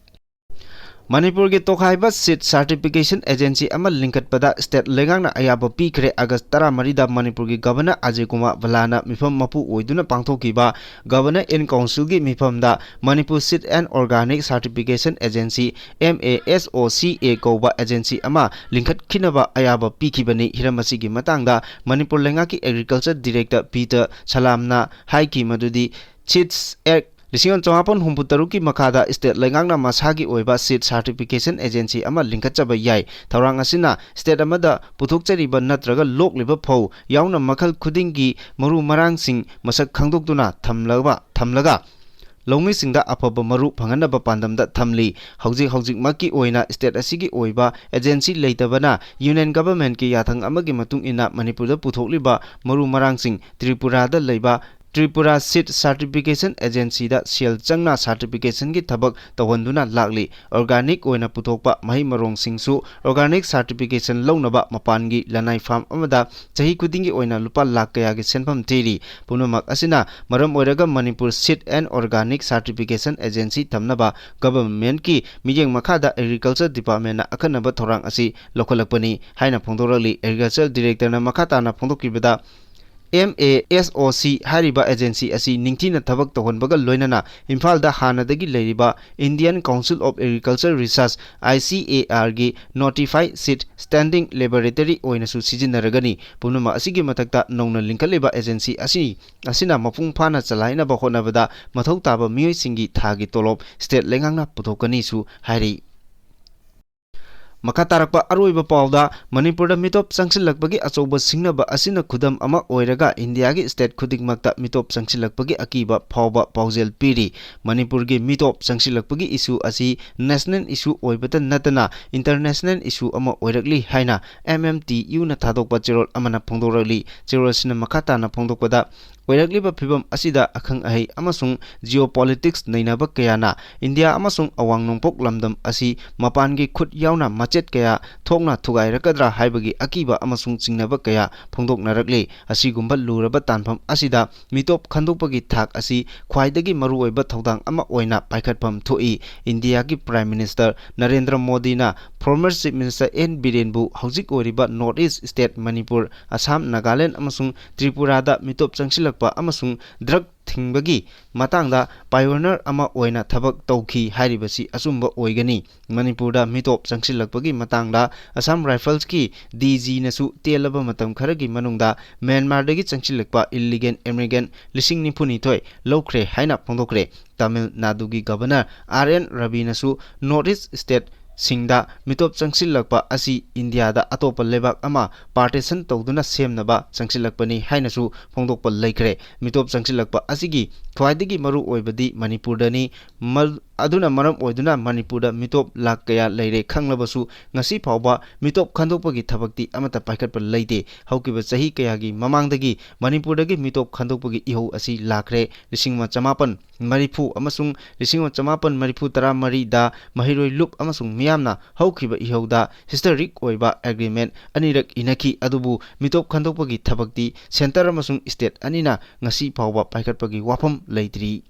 ꯃꯅꯤꯄꯨꯔꯒꯤ ꯇꯣꯈꯥꯏꯕ seat certification agency ꯑꯃ ꯂꯤꯡꯈꯠꯄꯗ state ꯂꯩꯉꯥꯛꯅ ꯑꯌꯥꯕ ꯄꯤꯈ꯭ꯔꯦ꯫ August ꯇꯔꯥꯃꯔꯤꯗ ꯃꯅꯤꯄꯨꯔꯒꯤ Governor ꯑꯖꯌ ꯀꯨꯃꯥꯔ ꯚꯜꯂꯥꯅ ꯃꯤꯐꯝ ꯃꯄꯨ ꯑꯣꯏꯗꯨꯅ ꯄꯥꯡꯊꯣꯛꯈꯤꯕ Governor in Councilꯒꯤ ꯃꯤꯐꯝꯗ Manipur Seed and Organic Certification Agency, MASOCA ꯀꯧꯕ agency ꯑꯃ ꯂꯤꯡꯈꯠꯈꯤꯅꯕ ꯑꯌꯥꯕ ꯄꯤꯈꯤꯕꯅꯤ꯫ ꯍꯤꯔꯝ ꯑꯁꯤꯒꯤ ꯃꯇꯥꯡꯗ ꯃꯅꯤꯄꯨꯔ ꯂꯩꯉꯥꯛꯀꯤ Agriculture Director ꯄꯤꯇꯔ ꯁꯂꯥꯝꯅ ꯍꯥꯏꯈꯤ ꯃꯗꯨꯗꯤ Seeds Act ꯂꯤꯁꯤꯡ ꯑꯃ ꯆꯃꯥꯄꯟ ꯍꯨꯝꯐꯨ ꯇꯔꯨꯛꯀꯤ ꯃꯈꯥꯗ state ꯂꯩꯉꯥꯛꯅ ꯃꯁꯥꯒꯤ ꯑꯣꯏꯕ seed certification agency ꯑꯃ ꯂꯤꯡꯈꯠꯆꯕ ꯌꯥꯏ꯫ ꯊꯧꯔꯥꯡ ꯑꯁꯤꯅ state ꯑꯃꯗ ꯄꯨꯊꯣꯛꯆꯔꯤꯕ ꯅꯠꯇ꯭ꯔꯒ ꯂꯣꯛꯂꯤꯕ ꯐꯧ ꯌꯥꯎꯅ ꯃꯈꯜ ꯈꯨꯗꯤꯡꯒꯤ ꯃꯔꯨ ꯃꯔꯥꯡꯁꯤꯡ ꯃꯁꯛ ꯈꯪꯗꯣꯛꯇꯨꯅ ꯊꯝꯂꯕ, ꯊꯝꯂꯒ ꯂꯧꯃꯤꯁꯤꯡꯗ ꯑꯐꯕ ꯃꯔꯨ ꯐꯪꯍꯟꯅꯕ ꯄꯥꯟꯗꯝꯗ ꯊꯝꯂꯤ꯫ ꯍꯧꯖꯤꯛ ꯍꯧꯖꯤꯛꯃꯛꯀꯤ ꯑꯣꯏꯅ state ꯑꯁꯤꯒꯤ ꯑꯣꯏꯕ agency ꯂꯩꯇꯕꯅ Union Governmentꯀꯤ ꯌꯥꯊꯪ ꯑꯃꯒꯤ ꯃꯇꯨꯡ ꯏꯟꯅ ꯃꯅꯤꯄꯨꯔꯗ ꯄꯨꯊꯣꯛꯂꯤꯕ ꯃꯔꯨ ꯃꯔꯥꯡꯁꯤꯡ ꯇ꯭ꯔꯤꯄꯨꯔꯥꯗ ꯂꯩꯕ Tripura Seed Certification Agencyꯗ ꯁꯦꯜ ꯆꯪꯅ certificationꯒꯤ ꯊꯕꯛ ꯇꯧꯍꯟꯗꯨꯅ ꯂꯥꯛꯂꯤ꯫ Organic ꯑꯣꯏꯅ ꯄꯨꯊꯣꯛꯄ ꯃꯍꯩ ꯃꯔꯣꯡꯁꯤꯡꯁꯨ organic certification ꯂꯧꯅꯕ ꯃꯄꯥꯟꯒꯤ ꯂꯅꯥꯏ farm ꯑꯃꯗ ꯆꯍꯤ ꯈꯨꯗꯤꯡꯒꯤ ꯑꯣꯏꯅ ꯂꯨꯄꯥ ꯂꯥꯈ ꯀꯌꯥꯒꯤ ꯁꯦꯟꯐꯝ ꯊꯤꯔꯤ꯫ ꯄꯨꯝꯅꯃꯛ ꯑꯁꯤꯅ ꯃꯔꯝ ꯑꯣꯏꯔꯒ Manipur Seed and Organic Certification Agency ꯊꯝꯅꯕ governmentꯀꯤ ꯃꯤꯠꯌꯦꯡ ꯃꯈꯥꯗ Agriculture Departmentꯅ ꯑꯈꯟꯅꯕ ꯊꯧꯔꯥꯡ ꯑꯁꯤ ꯂꯧꯈꯠꯂꯛꯄꯅꯤ ꯍꯥꯏꯅ ꯐꯣꯡꯗꯣꯔꯛꯂꯤ꯫ Agriculture Directorꯅ ꯃꯈꯥ ꯇꯥꯅ ꯐꯣꯡꯗꯣꯛꯈꯤꯕꯗ, ꯑꯦꯝ ꯑꯦ ꯑꯦꯁ ꯑꯣ ꯁꯤ ꯍꯥꯏꯔꯤꯕ ꯑꯦꯖꯦꯟꯁꯤ ꯑꯁꯤ ꯅꯤꯡꯊꯤꯅ ꯊꯕꯛ ꯇꯧꯍꯟꯕꯒ ꯂꯣꯏꯅꯅ ꯏꯝꯐꯥꯜꯗ ꯍꯥꯟꯅꯗꯒꯤ ꯂꯩꯔꯤꯕ Indian Council of Agriculture Research, I C A R ꯒꯤ notified seat standing laboratory ꯑꯣꯏꯅꯁꯨ ꯁꯤꯖꯤꯟꯅꯔꯒꯅꯤ꯫ ꯄꯨꯝꯅꯃꯛ ꯑꯁꯤꯒꯤ ꯃꯊꯛꯇ ꯅꯧꯅ ꯂꯤꯡꯈꯠꯂꯤꯕ ꯑꯦꯖꯦꯟꯁꯤ ꯑꯁꯤ, ꯑꯁꯤꯅ ꯃꯄꯨꯡ ꯐꯥꯅ ꯆꯂꯥꯏꯅꯕ ꯍꯣꯠꯅꯕꯗ ꯃꯊꯧ ꯇꯥꯕ ꯃꯤꯑꯣꯏꯁꯤꯡꯒꯤ ꯊꯥꯒꯤ ꯇꯣꯂꯣꯞ state ꯂꯩꯉꯥꯛꯅ ꯄꯨꯊꯣꯛꯀꯅꯤꯁꯨ ꯍꯥꯏꯔꯤ꯫ ꯃꯈꯥ ꯇꯥꯔꯛꯄ ꯑꯔꯣꯏꯕ ꯄꯥꯎꯗ, ꯃꯅꯤꯄꯨꯔꯗ ꯃꯤꯇꯣꯞ ꯆꯪꯁꯤꯜꯂꯛꯄꯒꯤ ꯑꯆꯧꯕ ꯁꯤꯡꯅꯕ ꯑꯁꯤꯅ ꯈꯨꯗꯝ ꯑꯃ ꯑꯣꯏꯔꯒ ꯏꯟꯗꯤꯌꯥꯒꯤ state ꯈꯨꯗꯤꯡꯃꯛꯇ ꯃꯤꯇꯣꯞ ꯆꯪꯁꯤꯜꯂꯛꯄꯒꯤ ꯑꯀꯤꯕ ꯐꯥꯎꯕ ꯄꯥꯎꯖꯦꯜ ꯄꯤꯔꯤ꯫ ꯃꯅꯤꯄꯨꯔꯒꯤ ꯃꯤꯇꯣꯞ ꯆꯪꯁꯤꯜꯂꯛꯄꯒꯤ issue ꯑꯁꯤ national issue ꯑꯣꯏꯕꯇ ꯅꯠꯇꯅ international issue ꯑꯃ ꯑꯣꯏꯔꯛꯂꯤ ꯍꯥꯏꯅ M M T U ꯅ ꯊꯥꯗꯣꯛꯄ ꯆꯦꯔꯣꯜ ꯑꯃꯅ ꯐꯣꯡꯗꯣꯔꯛꯂꯤ꯫ ꯆꯦꯔꯣꯜ ꯑꯁꯤꯅ ꯃꯈꯥ ꯇꯥꯅ ꯐꯣꯡꯗꯣꯛꯄꯗ, ꯑꯣꯏꯔꯛꯂꯤꯕ ꯐꯤꯕꯝ ꯑꯁꯤꯗ ꯑꯈꯪ ꯑꯍꯩ ꯑꯃꯁꯨꯡ geopolitics ꯅꯩꯅꯕ ꯀꯌꯥꯅ ꯏꯟꯗꯤꯌꯥ ꯑꯃꯁꯨꯡ ꯑꯋꯥꯡ ꯅꯣꯡꯄꯣꯛ ꯂꯝꯗꯝ ꯑꯁꯤ ꯃꯄꯥꯟꯒꯤ ꯈꯨꯠ ꯌꯥꯎꯅ ꯃꯆꯦꯠ ꯀꯌꯥ ꯊꯣꯛꯅ ꯊꯨꯒꯥꯏꯔꯛꯀꯗ꯭ꯔꯥ ꯍꯥꯏꯕꯒꯤ ꯑꯀꯤꯕ ꯑꯃꯁꯨꯡ ꯆꯤꯡꯅꯕ ꯀꯌꯥ ꯐꯣꯡꯗꯣꯛꯅꯔꯛꯂꯤ꯫ ꯑꯁꯤꯒꯨꯝꯕ ꯂꯨꯔꯕ ꯇꯥꯟꯐꯝ ꯑꯁꯤꯗ ꯃꯤꯇꯣꯞ ꯈꯟꯗꯣꯛꯄꯒꯤ ꯊꯥꯛ ꯑꯁꯤ ꯈ꯭ꯋꯥꯏꯗꯒꯤ ꯃꯔꯨꯑꯣꯏꯕ ꯊꯧꯗꯥꯡ ꯑꯃ ꯑꯣꯏꯅ ꯄꯥꯏꯈꯠꯐꯝ ꯊꯣꯛꯏ꯫ ꯏꯟꯗꯤꯌꯥꯒꯤ Prime Minister ꯅꯔꯦꯟꯗ꯭ꯔ ꯃꯣꯗꯤꯅ former Chief Minister N ꯕꯤꯔꯦꯟꯕꯨ ꯍꯧꯖꯤꯛ ꯑꯣꯏꯔꯤꯕ North East state Manipur, Assam, Nagaland ꯑꯃꯁꯨꯡ ꯇ꯭ꯔꯤꯄꯨꯔꯥꯗ ꯃꯤꯇꯣꯞ ꯆꯪꯁꯤꯜꯂꯛꯄ ꯑꯃꯁꯨꯡ drug ꯊꯤꯡꯕꯒꯤ ꯃꯇꯥꯡꯗ pioneer ꯑꯃ ꯑꯣꯏꯅ ꯊꯕꯛ ꯇꯧꯈꯤ ꯍꯥꯏꯔꯤꯕꯁꯤ ꯑꯆꯨꯝꯕ ꯑꯣꯏꯒꯅꯤ꯫ ꯃꯅꯤꯄꯨꯔꯗ ꯃꯤꯇꯣꯞ ꯆꯪꯁꯤꯜꯂꯛꯄꯒꯤ ꯃꯇꯥꯡꯗ Assam Rifles ꯀꯤ D G ꯅꯁꯨ ꯇꯦꯜꯂꯕ ꯃꯇꯝ ꯈꯔꯒꯤ ꯃꯅꯨꯡꯗ ꯃ꯭ꯌꯥꯟꯃꯥꯔꯗꯒꯤ ꯆꯪꯁꯤꯜꯂꯛꯄ illegal immigrant ꯂꯤꯁꯤꯡ ꯅꯤꯐꯨ ꯅꯤꯊꯣꯏ ꯂꯧꯈ꯭ꯔꯦ ꯍꯥꯏꯅ ꯐꯣꯡꯗꯣꯛꯈ꯭ꯔꯦ꯫ ꯇꯥꯃꯤꯜ ꯅꯥꯗꯨꯒꯤ Governor R N ꯔꯕꯤꯅꯁꯨ North East state ꯁꯤꯡꯗ ꯃꯤꯇꯣꯞ ꯆꯪꯁꯤꯜꯂꯛꯄ ꯑꯁꯤ ꯏꯟꯗꯤꯌꯥꯗ ꯑꯇꯣꯞꯄ ꯂꯩꯕꯥꯛ ꯑꯃ partition ꯇꯧꯗꯨꯅ ꯁꯦꯝꯅꯕ ꯆꯪꯁꯤꯜꯂꯛꯄꯅꯤ ꯍꯥꯏꯅꯁꯨ ꯐꯣꯡꯗꯣꯛꯄ ꯂꯩꯈ꯭ꯔꯦ꯫ ꯃꯤꯇꯣꯞ ꯆꯪꯁꯤꯜꯂꯛꯄ ꯑꯁꯤꯒꯤ ꯈ꯭ꯋꯥꯏꯗꯒꯤ ꯃꯔꯨ ꯑꯣꯏꯕꯗꯤ ꯃꯅꯤꯄꯨꯔꯗꯅꯤ꯫ ꯃ-, ꯑꯗꯨꯅ ꯃꯔꯝ ꯑꯣꯏꯗꯨꯅ ꯃꯅꯤꯄꯨꯔꯗ ꯃꯤꯇꯣꯞ ꯂꯥꯈ ꯀꯌꯥ ꯂꯩꯔꯦ ꯈꯪꯂꯕꯁꯨ, ꯉꯁꯤ ꯐꯥꯎꯕ ꯃꯤꯇꯣꯞ ꯈꯟꯗꯣꯛꯄꯒꯤ ꯊꯕꯛꯇꯤ ꯑꯃꯠꯇ ꯄꯥꯏꯈꯠꯄ ꯂꯩꯇꯦ꯫ ꯍꯧꯈꯤꯕ ꯆꯍꯤ ꯀꯌꯥꯒꯤ ꯃꯃꯥꯡꯗꯒꯤ ꯃꯅꯤꯄꯨꯔꯗꯒꯤ ꯃꯤꯇꯣꯞ ꯈꯟꯗꯣꯛꯄꯒꯤ ꯏꯍꯧ ꯑꯁꯤ ꯂꯥꯛꯈ꯭ꯔꯦ꯫ ꯂꯤꯁꯤꯡ ꯑꯃ ꯆꯃꯥꯄꯟ ꯃꯔꯤꯐꯨ ꯑꯃꯁꯨꯡ ꯂꯤꯁꯤꯡ ꯑꯃ ꯆꯃꯥꯄꯟ ꯃꯔꯤꯐꯨ ꯇꯔꯥꯃꯔꯤꯗ ꯃꯍꯩꯔꯣꯏ ꯂꯨꯞ ꯑꯃꯁꯨꯡ ꯃꯤꯌꯥꯝꯅ ꯍꯧꯈꯤꯕ ꯏꯍꯧꯗ historic ꯑꯣꯏꯕ agreement ꯑꯅꯤꯔꯛ ꯏꯅꯈꯤ, ꯑꯗꯨꯕꯨ ꯃꯤꯇꯣꯞ ꯈꯟꯗꯣꯛꯄꯒꯤ ꯊꯕꯛꯇꯤ centre ꯑꯃꯁꯨꯡ state ꯑꯅꯤꯅ ꯉꯁꯤ ꯐꯥꯎꯕ ꯄꯥꯏꯈꯠꯄꯒꯤ ꯋꯥꯐꯝ ꯂꯩꯇ꯭ꯔꯤ꯫